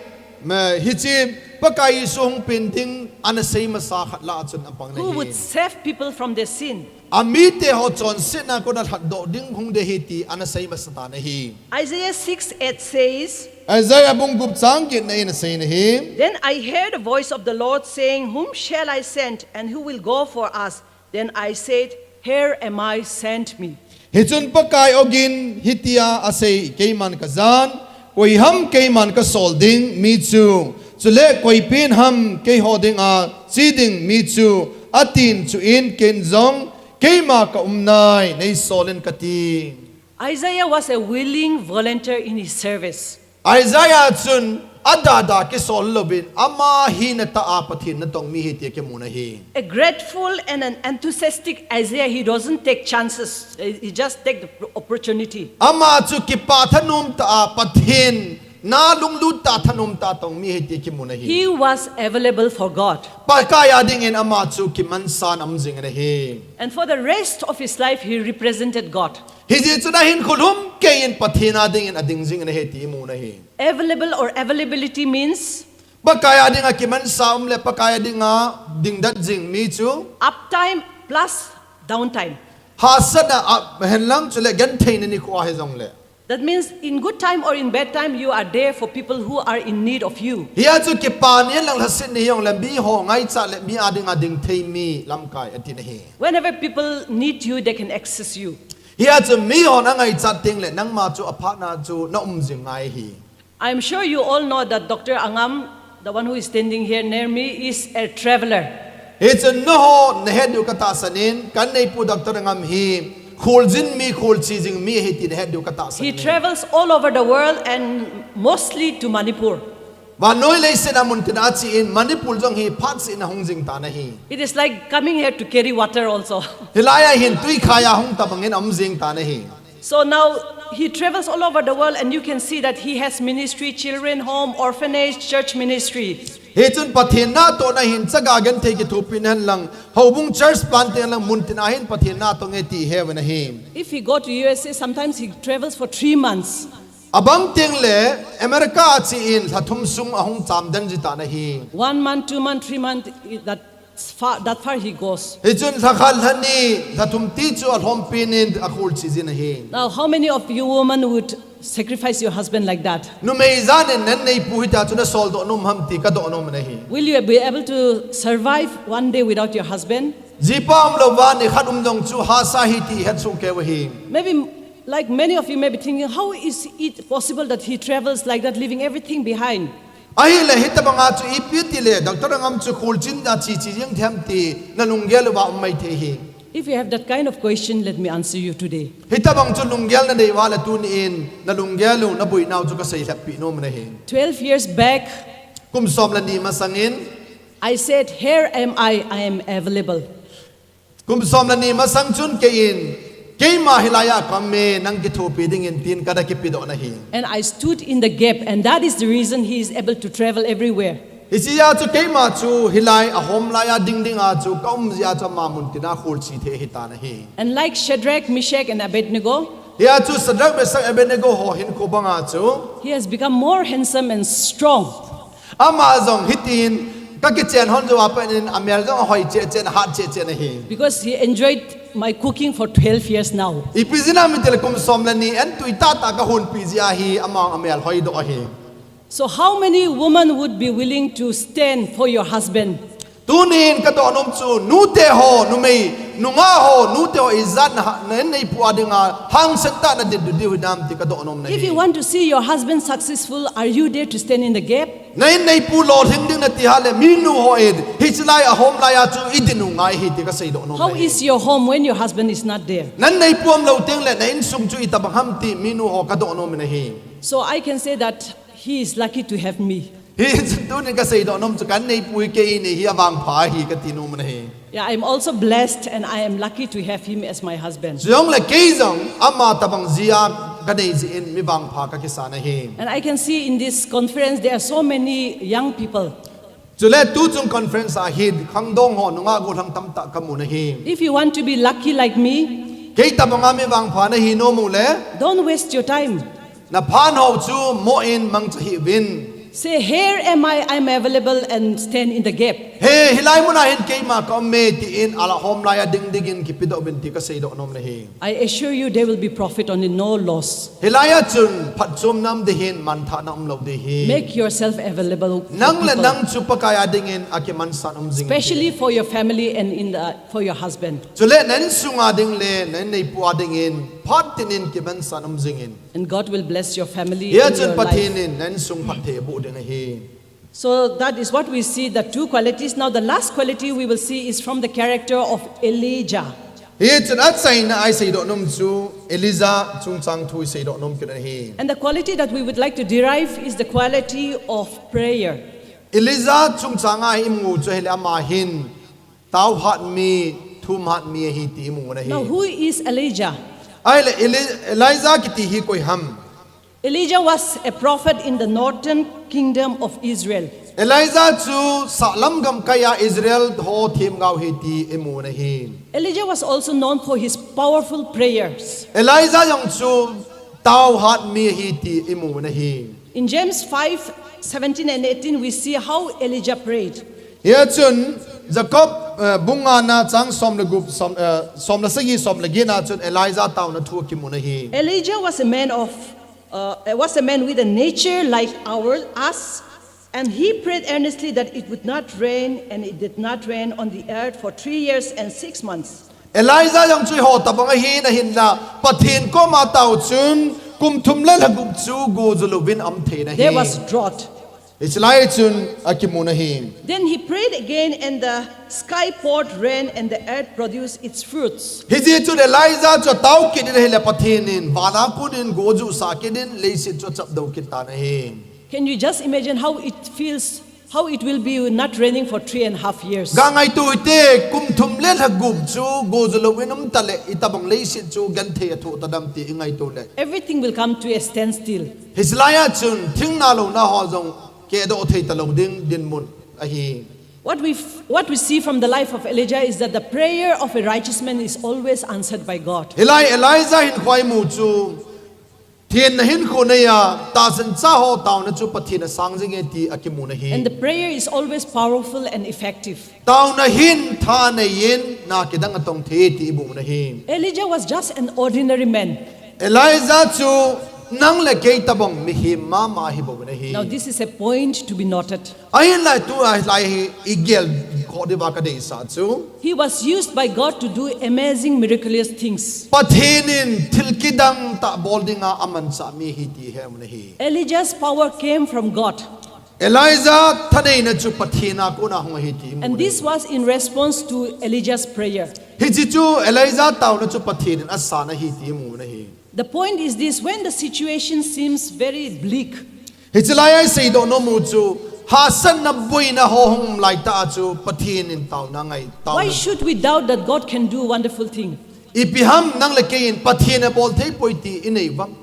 ma, hiche Pakai Jesu hung pen ding ana sei masa khat lah a chun apang nahi. Who would save people from their sin. Amite ho chonsetna a kon a lhatdoh ding hung ding ahi ti ana sei masa tan ahi. Isaiah six eight says, Isaiah bung gup chang getna in asei nahi. Then I heard a voice of the Lord saying, "Whom shall I send, and who will go for us?" Then I said, "Here am I, send me." Hichun Pakai ogin hitia asei, keiman kajan, koi ham keiman kasol ding mi chu, chule koi pen ham keiho dinga che ding mi chu, atin, chuin ken jong, keima kaum nai, neisol in kati. Isaiah was a willing volunteer in his service. Isaiah chun adada kisol louvin, ama hina tah a Pathen natong mi ahi ti akimun ahi. A grateful and an enthusiastic Isaiah, he doesn't take chances. He just take the opportunity. Ama chu kipa thanom tah a Pathen na lunglut tah a thanom tah a tong mi ahi ti akimun ahi. He was available for God. Pakai a dingin ama chu kimansan aum jing in ahi. And for the rest of his life, he represented God. Hijeh chun ahinkho lhumkeiyin Pathen a dingin ading jing in ahi ti imun ahi. Available or availability means Pakai a dinga kimansa um le Pakai a dinga dingdet jing mi chu. Uptime plus downtime. Hahsatna a hen lang chule gentheina nikho a hijongle. That means in good time or in bad time, you are there for people who are in need of you. Hia chu kipa ni hen lang lhaset ni hijongle mi ho ngaichat le mi a dinga ding thei mi lamkai ati nahi. Whenever people need you, they can access you. Hia chu mi hon angaichat teng le nangma chu aphat na chu na um jing ngai ahi. I'm sure you all know that Doctor Angam, the one who is standing here near me, is a traveler. Hichun nangho nahet diu katahsan in, kaneipu Doctor Angam hi kholjin mi, kholche jing mi ahi ti nahet diu katahsan in. He travels all over the world and mostly to Manipur. Vannoi leiset a muntin a achen, Manipur jong hi phat seh in ahung jing tan ahi. It is like coming here to carry water also. Hilai a hin twikhai a hung tabang in aum jing tan ahi. So now he travels all over the world and you can see that he has ministry, children home, orphanage, church ministry. Hichun Pathen natohna hin chaga genthei kithopina hen lang, houbung church planting hen lang muntin a hin Pathen natong e ti iheuvin ahi. If he go to U S A, sometimes he travels for three months. Abang teng le America a achen lha thum sung ahung cham den ji tan ahi. One month, two month, three month, that far, that far he goes. Hichun lha khat, lha ni, lha thum ti chu alhompi in akholche jin ahi. Now, how many of you women would sacrifice your husband like that? Numei ijat in nang neipu hitia chu nasoldoh nom ham ti kadoh nom in ahi. Will you be able to survive one day without your husband? Jipa umlouva nikhat um jong chu hahsa ahi ti ihet soh kei u ahi. Maybe, like many of you may be thinking, how is it possible that he travels like that, leaving everything behind? Ahile hitobanga chu ipi tile Doctor Angam chu kholchil a che che jeng thei ham ti nalunggel uva um maithei ahi. If you have that kind of question, let me answer you today. Hitobang chu lunggel nanei uva le tuni in nalunggel u naboinau chu kaseilhep peh nom u ahi. Twelve years back, kum som le ni masangin, I said, "Here am I, I am available." Kum som le ni masang chun kei in, "Keima hilai a kaum e, nang kithopi dingin," tin kana kipedoh u ahi. And I stood in the gap, and that is the reason he is able to travel everywhere. Hiche a chu keima chu hilai ahom lai a ding ding a chu kaum jeh a chu ama muntin a kholche thei ahitan ahi. And like Shadrach, Meshach, and Abednego, hia chu Shadrach, Meshach, Abednego ho hinkho banga chu, he has become more handsome and strong. Ama jong hitin, kakichen hon jou a pat in amel jong ahoi cheh cheh in, ahat cheh cheh in ahi. Because he enjoyed my cooking for twelve years now. Ipi jeh ham itile kum som le ni entui tah tah kahonpi jeh a hi ama amel hoidoh ahi. So how many women would be willing to stand for your husband? Tunin kadoh nom chu, nute ho, numei, nungah ho, nute ho ijat na, na in neipu a dinga hangsan tah a nadin diu hinam ti kadoh nom u ahi. If you want to see your husband successful, are you there to stand in the gap? Na in neipu lolhing ding nati a le, minu ho in, hiche lai ahom lai a chu idin u ngai ahi ti kaseidoh nom u ahi. How is your home when your husband is not there? Na in neipu umlou teng le, na insung chu itobang ham ti minu ho kadoh nom u ahi. So I can say that he is lucky to have me. Hichun tunin kaseidoh nom chu ka in neipu hi kei nei hi avangpha ahi kati nom u ahi. Yeah, I'm also blessed and I am lucky to have him as my husband. Chujongle kei jong ama tobang jeh a kanei jeh in mi vangpha kakisan ahi. And I can see in this conference there are so many young people. Chule tuchung conference a hin khangdong ho nungah gollhang tamtah kamu u ahi. If you want to be lucky like me, kei tobang a mi vangpha nahi nom u le, don't waste your time. Na phat ho chu mo in mangcha hih uvin. Say, "Here am I, I'm available," and stand in the gap. He, hilai mun a hin keima kaum e tin ahom lai a ding ding in kipedoh uvin ti kaseidoh nom u ahi. I assure you there will be profit only, no loss. Hilai a chun phatchomna um ding ahin manthahna umlou ding ahi. Make yourself available for people. Nang le nang chu Pakai a dingin akimansan um jing in. Especially for your family and in the, for your husband. Chule na insung a ding le na in neipu a dingin phatnin kimansan um jing in. And God will bless your family and your life. Hichun Pathen in na insung phatthei aboh ding ahi. So that is what we see, the two qualities. Now the last quality we will see is from the character of Elijah. Hichun achaina a iseidoh nom chu Elijah chungchang thu iseidoh nom kit u ahi. And the quality that we would like to derive is the quality of prayer. Elijah chungchang a imu chu ahile ama hin Tao hat mi, thum hat mi ahi ti imu u ahi. Now, who is Elijah? Ahile Eli-, Elijah kiti hi koi ham? Elijah was a prophet in the northern kingdom of Israel. Elijah chu sahlam gamkai a Israel ho themgao ahi ti imu u ahi. Elijah was also known for his powerful prayers. Elijah jong chu tao hat mi ahi ti imu u ahi. In James five seventeen and eighteen, we see how Elijah prayed. Hichun Jacob, eh, bung ngana chang som le gup, som, eh, som le sagi, som le get na chun Elijah taona thu akimu u ahi. Elijah was a man of, uh, was a man with a nature like our, us, and he prayed earnestly that it would not rain, and it did not rain on the earth for three years and six months. Elijah jong chu eiho tabang ahin, ahinla Pathen koma tao chun kum thum le lha gup chu go ju louvin aum thei in ahi. There was drought. Hichelai chun akimu u ahi. Then he prayed again, and the sky poured rain, and the earth produced its fruits. Hijeh chun Elijah chu atao kit in ahile Pathen in van a akut in go ju sah kit in leiset chu achapdou kit tan ahi. Can you just imagine how it feels, how it will be not raining for three and a half years? Ga ngaito hite, kum thum le lha gup chu go ju louvin um tale, itabang leiset chu genthei athoh tadem ti ingaito le. Everything will come to a standstill. Hichelai a chun thing na lou na ho jong kehdoh thei talou ding dinmun ahi. What we f-, what we see from the life of Elijah is that the prayer of a righteous man is always answered by God. Hilai Elijah hinkho a imu chu, thenna hinkho neiya tahsan cha ho taona chu Pathen in asang jing e ti akimu u ahi. And the prayer is always powerful and effective. Taona hin tha neiyin na kidang atong thei ti imu u ahi. Elijah was just an ordinary man. Elijah chu Nang le kei tabang mihem mama hi bou na hi. Now, this is a point to be noted. Ahin lai tu a lai hi i gel kho diva ka deisah chu. He was used by God to do amazing, miraculous things. Pathen in thil kidang tah bol dinga amanchah mi ahi ti i he u na hi. Elijah's power came from God. Elijah thaneina chu Pathen a kona hung ahi ti i mu. And this was in response to Elijah's prayer. Hiche chu Elijah taona chu Pathen in asana ahi ti i mu na hi. The point is this, when the situation seems very bleak, hiche lai a i seidoh nom u chu, hahsatna boina ho hung um lai tah a chu Pathen in taona ngai, taona. Why should we doubt that God can do wonderful thing? Ipi ham nang le kei in Pathen in abol thei poi ti i nei uvem?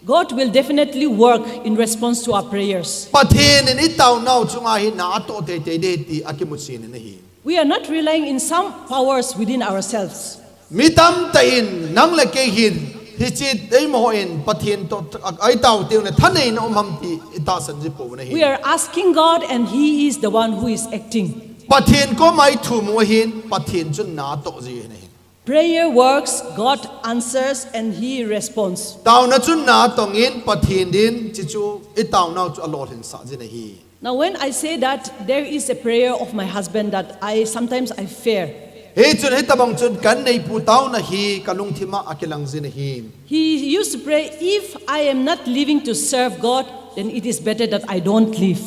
God will definitely work in response to our prayers. Pathen in i taona u chunga hi na atoh teitei ding ti akimuchen in ahi. We are not relying in some powers within ourselves. Mi tamtah in nang le kei hin hiche eima hon Pathen toh a i tao teng le thaneina um ham ti i tahsan ji pou na hi. We are asking God and He is the one who is acting. Pathen koma i thum u ahin, Pathen chun na atoh ji ahi na hi. Prayer works, God answers and He responds. Taona chun na atong in, Pathen in hiche chu i taona u chu alolhinsah ji na hi. Now, when I say that there is a prayer of my husband that I sometimes I fear. Hichun hitabang chun ka inneipu taona hi ka lungthim a akilang ji na hi. He used to pray, "If I am not living to serve God, then it is better that I don't live."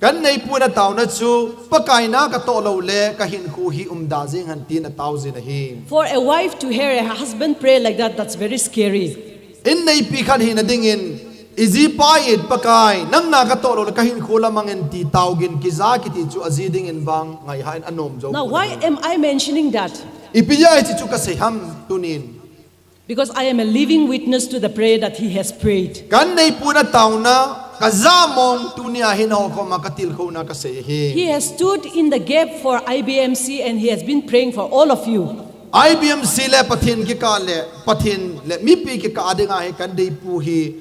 Ka inneipu in ataona chu, Pakai na ka toh lou le ka hinkho hi umda jeng hen tin atao ji na hi. For a wife to hear a husband pray like that, that's very scary. Inneipi khat hina dingin, i jipa in, Pakai, nang na ka toh lou le ka hinkho la mang in ti taogin kija kiti chu aji dingin vang ngaihah in anom jou. Now, why am I mentioning that? Ipi jeh a hiche chu ka sei ham tunin? Because I am a living witness to the prayer that he has prayed. Ka inneipu in ataona, ka ja mong tunia hin ho koma ka tilkhouna ka sei ahi. He has stood in the gap for I B M C and he has been praying for all of you. I B M C le Pathen kikah le, Pathen le mipi kikah a dinga hi ka inneipu hi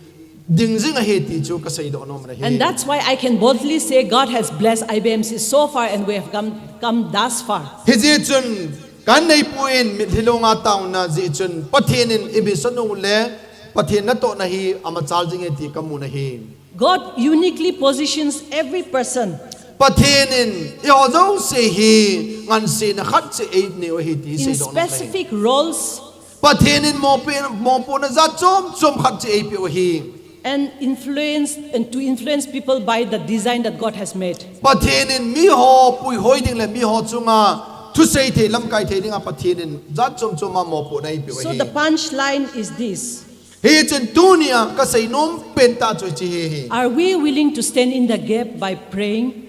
ding jing ahi ti chu ka seidoh nom na hi. And that's why I can boldly say God has blessed I B M C so far and we have come, come thus far. Hijeh chun ka inneipu in mitlhi longa ataona jeh chun Pathen in i mission u le Pathen natohna hi amachal jing e ti ka mu na hi. God uniquely positions every person. Pathen in eiho jouse hi ngansena khat cheh einei u ahi ti seidoh nom na hi. In specific roles. Pathen in mopoh, mopohna jat chom chom khat cheh eipeh u ahi. And influence, and to influence people by the design that God has made. Pathen in miho puihoi ding le miho chunga thusei thei, lamkai thei dinga Pathen in jat chom chom a mopohna eipeh u ahi. So the punchline is this. Hichun tunia ka seinom pen tah chu hiche hi ahi. Are we willing to stand in the gap by praying?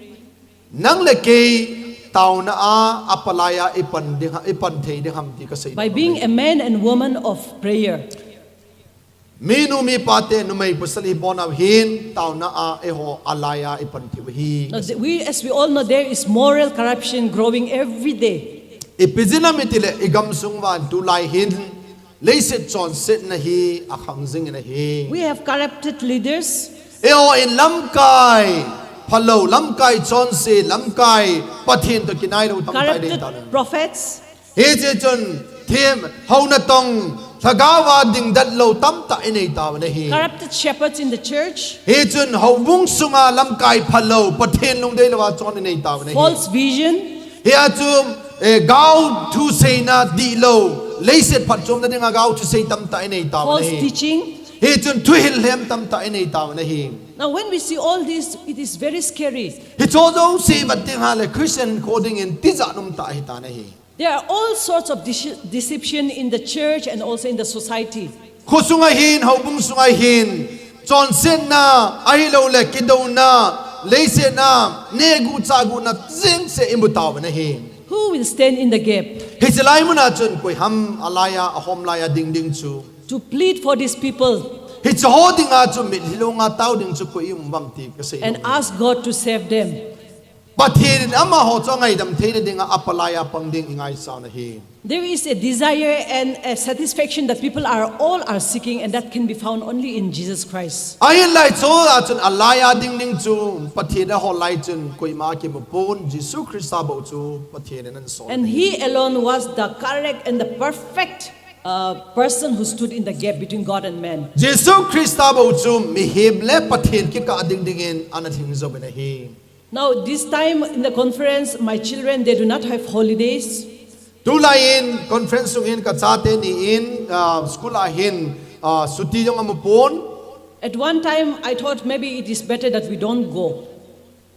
Nang le kei taona a, apalai a i pan ding ha, i pan thei ding ham ti ka seidoh nom na hi. By being a man and woman of prayer. Minu mipa te, numei pasal hibou nau hin taona a eiho alai a i pan thei u ahi. Now, the, we, as we all know, there is moral corruption growing every day. Ipi jeh ham itile i gamsung uva tulai hin leiset chonsetna hi akhang jing in ahi. We have corrupted leaders. Eiho in lamkai phalou, lamkai chonse, lamkai Pathen toh kinai lou tamtah i ding tauve. Corrupted prophets. Hiche chun thempu, hou natong, lhagao a dingdet lou tamtah i nei tauve na hi. Corrupted shepherds in the church. Hichun houbung sunga lamkai phalou, Pathen lungdei lou a chon i nei tauve na hi. False vision. Hia chu, eh, gao thuseina dihlou, leiset phatchomna dinga gao thusei tamtah i nei tauve na hi. False teaching. Hichun thuhil lhem tamtah i nei tauve na hi. Now, when we see all this, it is very scary. Hiche jouse i vet ding hile Christian kho dingin tijat um tah ahi tan ahi. There are all sorts of dece-, deception in the church and also in the society. Kho sunga hin, houbung sunga hin, chonsetna, ahilouleh kidouna, leiset a, nehguh chahguhna jeng seh i mu tauve na hi. Who will stand in the gap? Hiche lai mun a chun koi ham alai a, ahom lai a ding ding chu. To plead for these people. Hiche ho dinga chu mitlhi longa tao ding chu koi i um uvem ti ka sei nom e. And ask God to save them. Pathen in amaho chu angaidam theina dinga apalai a pang ding i ngaisah u na hi. There is a desire and a satisfaction that people are, all are seeking, and that can be found only in Jesus Christ. Ahinlah hiche a chun alai a ding ding chu Pathen a hol lai chun koima kimu pon, Jesu Christa bou chu Pathen in ana sol. And he alone was the correct and the perfect A person who stood in the gap between God and man. Jesu Christa bou chu mihem le Pathen kikah ding dingin ana lhing jouvin ahi. Now, this time in the conference, my children, they do not have holidays. Tulai in conference sung hin kachate ni in uh, school a hin uh, suti jong amu pon. At one time, I thought maybe it is better that we don't go.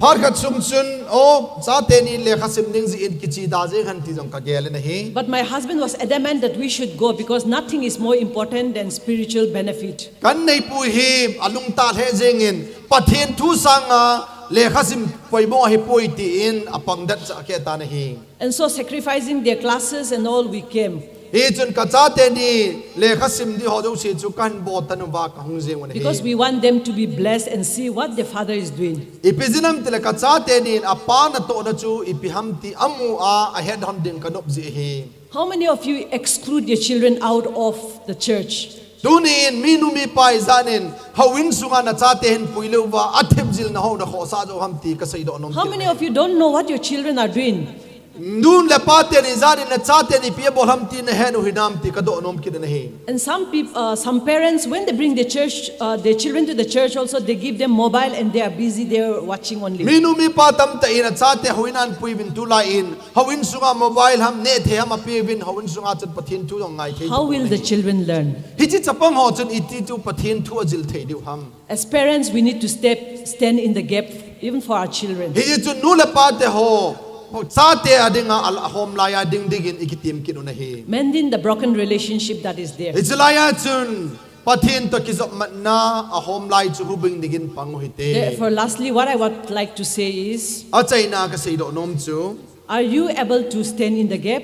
Phat khat sung chun, o, chate ni lekha sim ding jeh in kichi da jeng hen ti jong kagel in ahi. But my husband was adamant that we should go because nothing is more important than spiritual benefit. Kanei pu hi alungtah lheh jeng in, Pathen thu sanga lekha sim poimo ahipoi tin apang det cha keh tan ahi. And so, sacrificing their classes and all, we came. Hichun kachate ni lekha sim di ho jouse chu kahin bol tan uva kahung jeng un ahi. Because we want them to be blessed and see what their father is doing. Ipi jeh ham itile kachate nin apa natohna chu ipi ham ti amu a, ahet hon ding kanop jeh ahi. How many of you exclude your children out of the church? Tuni in minu mipa ijat in houin sunga nachate hin pui leuva athemjilna ho nakhohsah jou ham ti kaseidoh nom. How many of you don't know what your children are doing? Nu le pa ten ijat in nachate in ipi abol ham ti nahet u hinam ti kadoh nom kit in ahi. And some people, uh, some parents, when they bring their church, uh, their children to the church also, they give them mobile and they are busy there watching only. Minu mipa tamtah in achate houin a ahin puiuvin tulai in, houin sunga mobile ham, nehthei ham apeuvin, houin sunga chun Pathen thu jong ngai thei. How will the children learn? Hiche chapang ho chun iti chu Pathen thu ajil thei diu ham? As parents, we need to step, stand in the gap, even for our children. Hiche chun nu le pa te ho, chate a dinga, ahom lai a ding dingin ikitem kit u ahi. Mending the broken relationship that is there. Hiche lai a chun, Pathen toh kijopmatna ahom lai chu hubing dingin pang u hite. Therefore, lastly, what I would like to say is, achaina a kaseidoh nom chu, are you able to stand in the gap?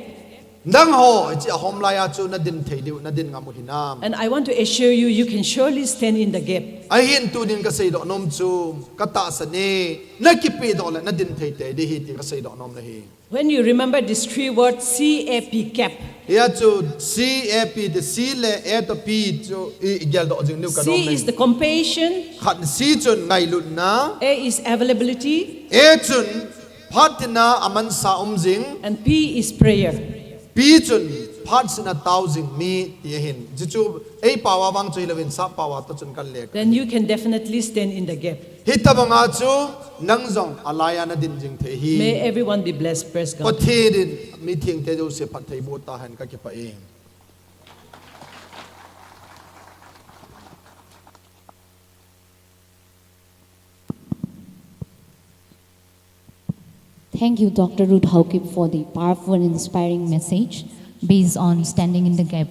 Nangho, hiche ahom lai a chu nadin thei diu, nadin ngam u hinam? And I want to assure you, you can surely stand in the gap. Ahin tunin kaseidoh nom chu, katahsan e, nakipehdoh le nadin thei tei ding ahi ti kaseidoh nom ahi. When you remember these three words, C A P, cap. Hia chu C A P ti, C le A toh P chu i, igeldoh jing diu kanom e. C is the compassion. Khat C chun ngailutna. A is availability. A chun phat tina amansa um jing. And P is prayer. P chun phat sina tao jing mi ti ahin. Hichu ei pao a vang chu hilouvin sap pao a toh chun kan le. Then you can definitely stand in the gap. Hitobang a chu nang jong alai a nadin jing thei ahi. May everyone be blessed. Praise God. Pathen in mi thengte jouse phattheiboh tahen, kakipah e. Thank you, Doctor Ruth Haokip, for the powerful and inspiring message based on standing in the gap.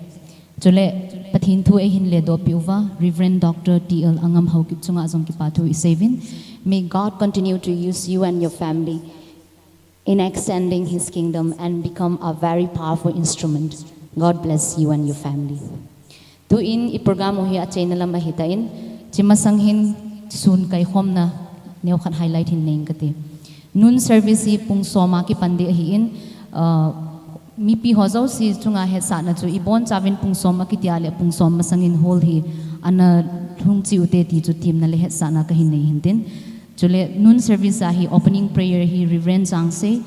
Chule, Pathen thu eihin ledoh peh uva, Reverend Doctor T L Angam Haokip chunga jong kipa thu iseiuvin. May God continue to use you and your family in extending His kingdom and become a very powerful instrument. God bless you and your family. Tuin i program u hi achaina lam ahitan, hiche masang hin sun kaikhomna neokhat highlight hin nei inge kati. Noon service hi pung som a kipan ding ahin, uh, mipi ho jouse chunga hetsahna chu ibon chauvin pung som a kiti a le pung som masang in hall hi ana lhung cheh ute ti chu temna le hetsahna kahin nei hintin. Chule noon service a hi opening prayer hi Reverend Changse,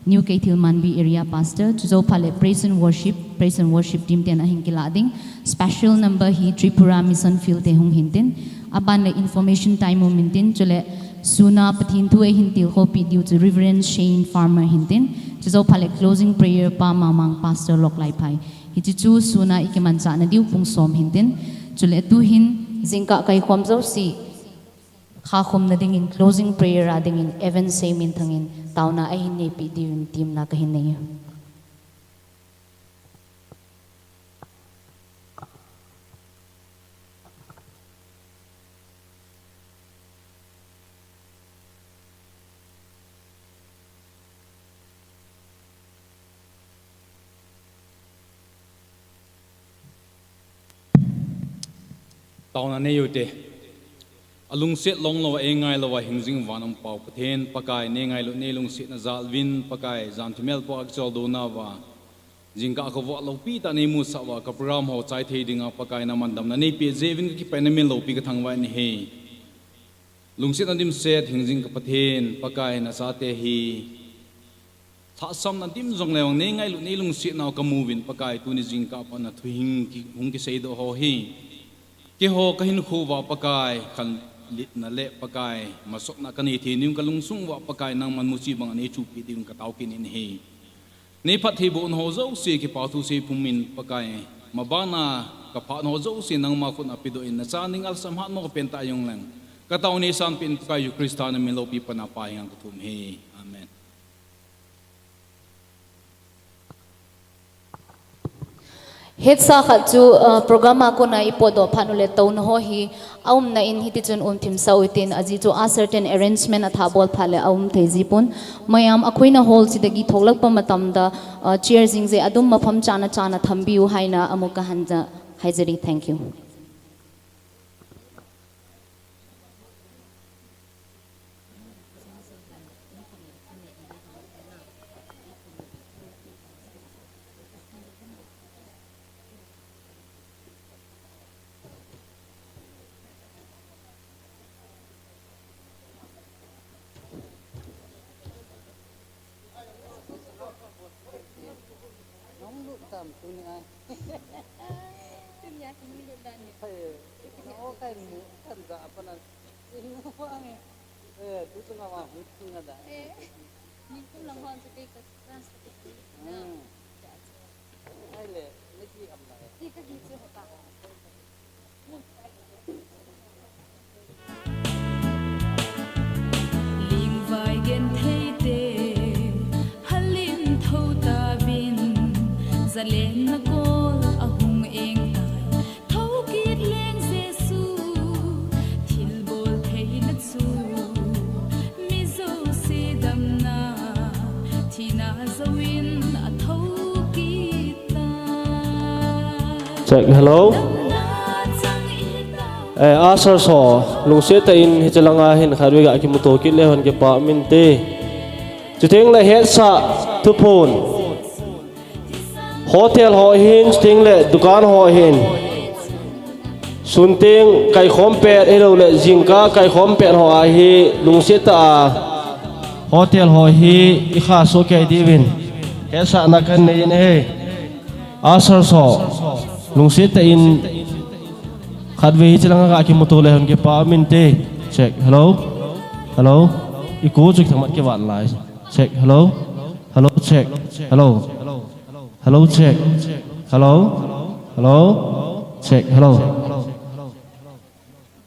New Keithel Manbi Area Pastor, chujou phat le praise and worship, praise and worship team ten ahin kilah ding. Special number hi Tripura Mission Field te hung hintin. Aban le information time um intin, chule sun a Pathen thu eihin tilkhou peh diu chu Reverend Shane Farmer hintin. Chujou phat le closing prayer Pa Mamang, Pastor Loklaiphai. Hiche chu sun a ikimanchah na diu pung som hintin. Chule tuhin jingkah kaikhom jouse khakhum na dingin closing prayer a dingin Evan Seiminthang in taona ahin neipeh diuvin temna kahin nei e. Taona nei ute. Alungset longlou a, eingailou a hingjing van umpau Pathen, Pakai, neingailut neilungsetna jal uvin, Pakai, jan thimel po a kicholdo nauva, jingkah khovah loupi tah neimusah uva, ka program ho chai thei dinga, Pakai, naman damna neipeh jeh uvin kakipah in namin loupi kathangvah in ahi. Lungsetna dimset hingjing ka Pathen, Pakai, nachate hi Thahsamna dim jongleng nei ngailut nei lungsetnau kamu uvin Pakai, tuni jingkah a pat na thuhing ki, hung kiseidoh ho hi. Keiho kahinkho uva Pakai, khanlitna le Pakai, masotna kanei thei nung kalungsung uva Pakai, nangman muchi bang a neichupi diuvin katao kit in ahi. Nei phattheibohna ho jouse, kipathu sei pumin Pakai, mabana kaphahna ho jouse nangma khut a pedoh in, nacha ninga lhasam hatmo kapen tah jongleng, katao nei sanpeh in Pakai Jesu Christa namin loupi pan a Pa henga kathum ahi. Amen. Hetsa khat chu, uh, program a kona ipotdoh phat u le touna ho hi aumna in hiti chun umthim sah u hitin, ajeh chu a certain arrangement athah bol phat le aum thei jipon. Mayam akhoina hall chidagi thoklak pa matam da, uh, chair jing je adum mapham chana chana thambi u haina amu kahin ja haijeri. Thank you. Nong lut tam tuni ai. Tuni ai nong lut dan ni. Hai, nong kai mu kan ja apa nan. Ing apa nge. Eh, tu tu ngawa mu tu ngada. Eh, ni kum lang hon sa kai ka trans ka tu. Hmm. Lingvai genthei te, halin tho tauvin, zalenna kol ahung eng tai. Thokit leng Jesu, thilbol theina chu, mi jouse damna, thina jouin atho kit tai. Check, hello. Eh, ushers ho, lungset tah in hiche langa hin khatvei ga kimuto kit leu hen kipa um inte. Chuteng le hetsah thuphon. Hotel ho hin, chuteng le dukan ho hin. Sun teng kaikhom pet, ahilou le jingkah kaikhom pet ho ahi, lungset tah a. Hotel ho hi, ikha soh kei diuvin. Hetsahna kanei in ahi. Ushers ho, lungset tah in khatvei hiche langa ga kimuto leu hen kipa um inte. Check, hello? Hello? Echo chu kithang mat kivat lai. Check, hello? Hello, check. Hello? Hello, check. Hello? Hello? Check, hello?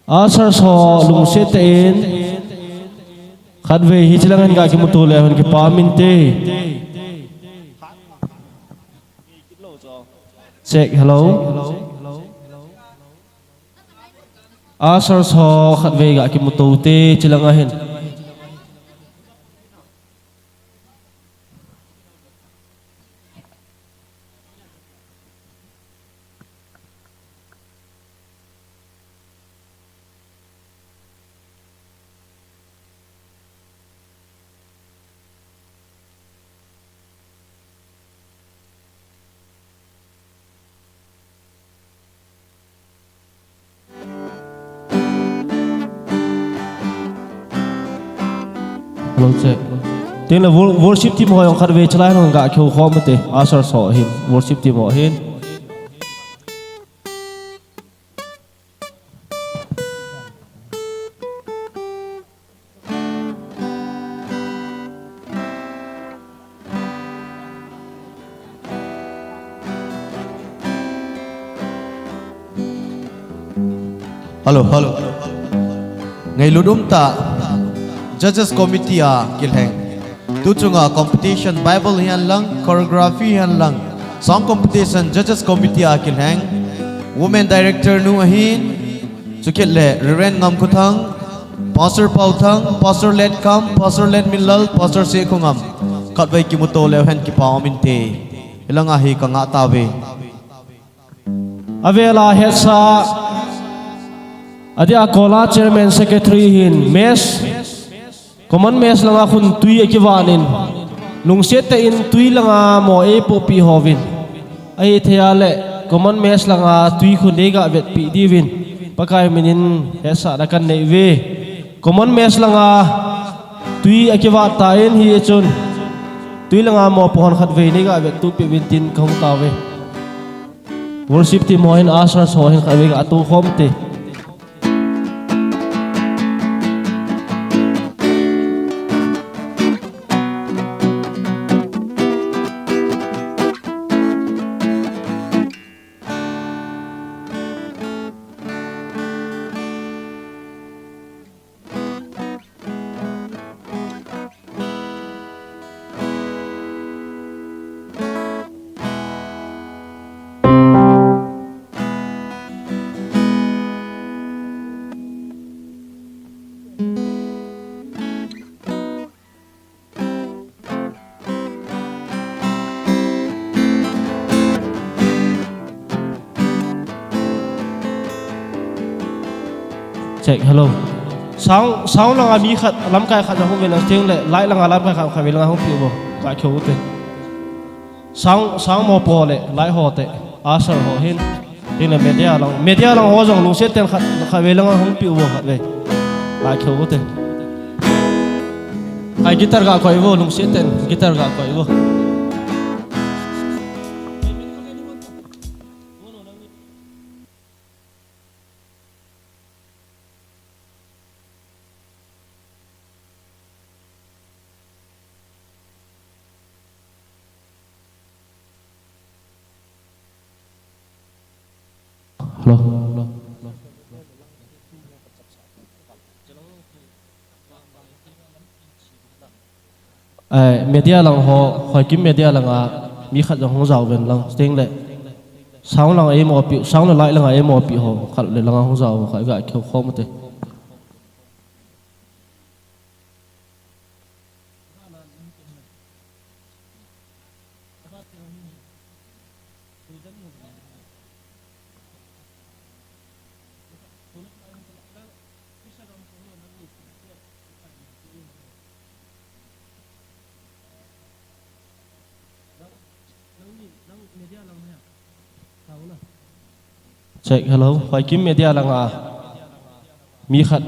Ushers ho, lungset tah in khatvei hiche langa hin ga kimuto leu hen kipa um inte. Check, hello. Ushers ho, khatvei ga kimuto ute, hiche langa hin. Hello, check. Tin le wor-, worship team ho jong khatvei chalai jong ga kihou khom ute. Ushers ho hin, worship team ho hin. Hello, hello. Ngailut umtah, Judges Committee a kilheng. Tu chunga competition, Bible hihen lang, choreography hihen lang, song competition, Judges Committee a kilheng. Women Director nu ahin, chukit le Reverend Ngamkhothang, Pastor Paothang, Pastor Letkham, Pastor Letminlal, Pastor Sekhongam. Khatvei kimuto leu hen kipa um inte. Hilanga hi kangah tauve. Avela hetsah, adia kola chairman secretary hin mess, common mess langa khun tui akivanin, lungset tah in tui langa mo eipohpi hovin. Ahithei a le common mess langa tui khun neiga vetpi diuvin Pakai minin hetsahna kanei uve. Common mess langa tui akivat tan hichun Tui langa mopo hon khatvei nei ga vettup peh uvin tin kahung tao ve. Worship team ho hin, ushers ho hin khatvei ga tou khom te. Check, hello. Sound, sound langa mi khat, lamkai khat jong hung ve nang, chuteng le light langa lamkai khat, khatvei langa hung peh uvo. Ga kihou ute. Sound, sound mopo le light ho te, usher ho hin. Chuteng le media lang, media lang ho jong lungset ten khat, khatvei langa hung peh uvo khatvei. Ga kihou ute. Ai, guitar ga koi uvo, lungset ten guitar ga koi uvo. Hello. Eh, media lang ho, Hoikim media langa mi khat jong hung jao uvin lang, chuteng le. Sound langa eimo pi, sound le light langa eimo pi ho, khat le langa hung jao, khat ga kihou khom ute. Check, hello. Hoikim media langa mi khat.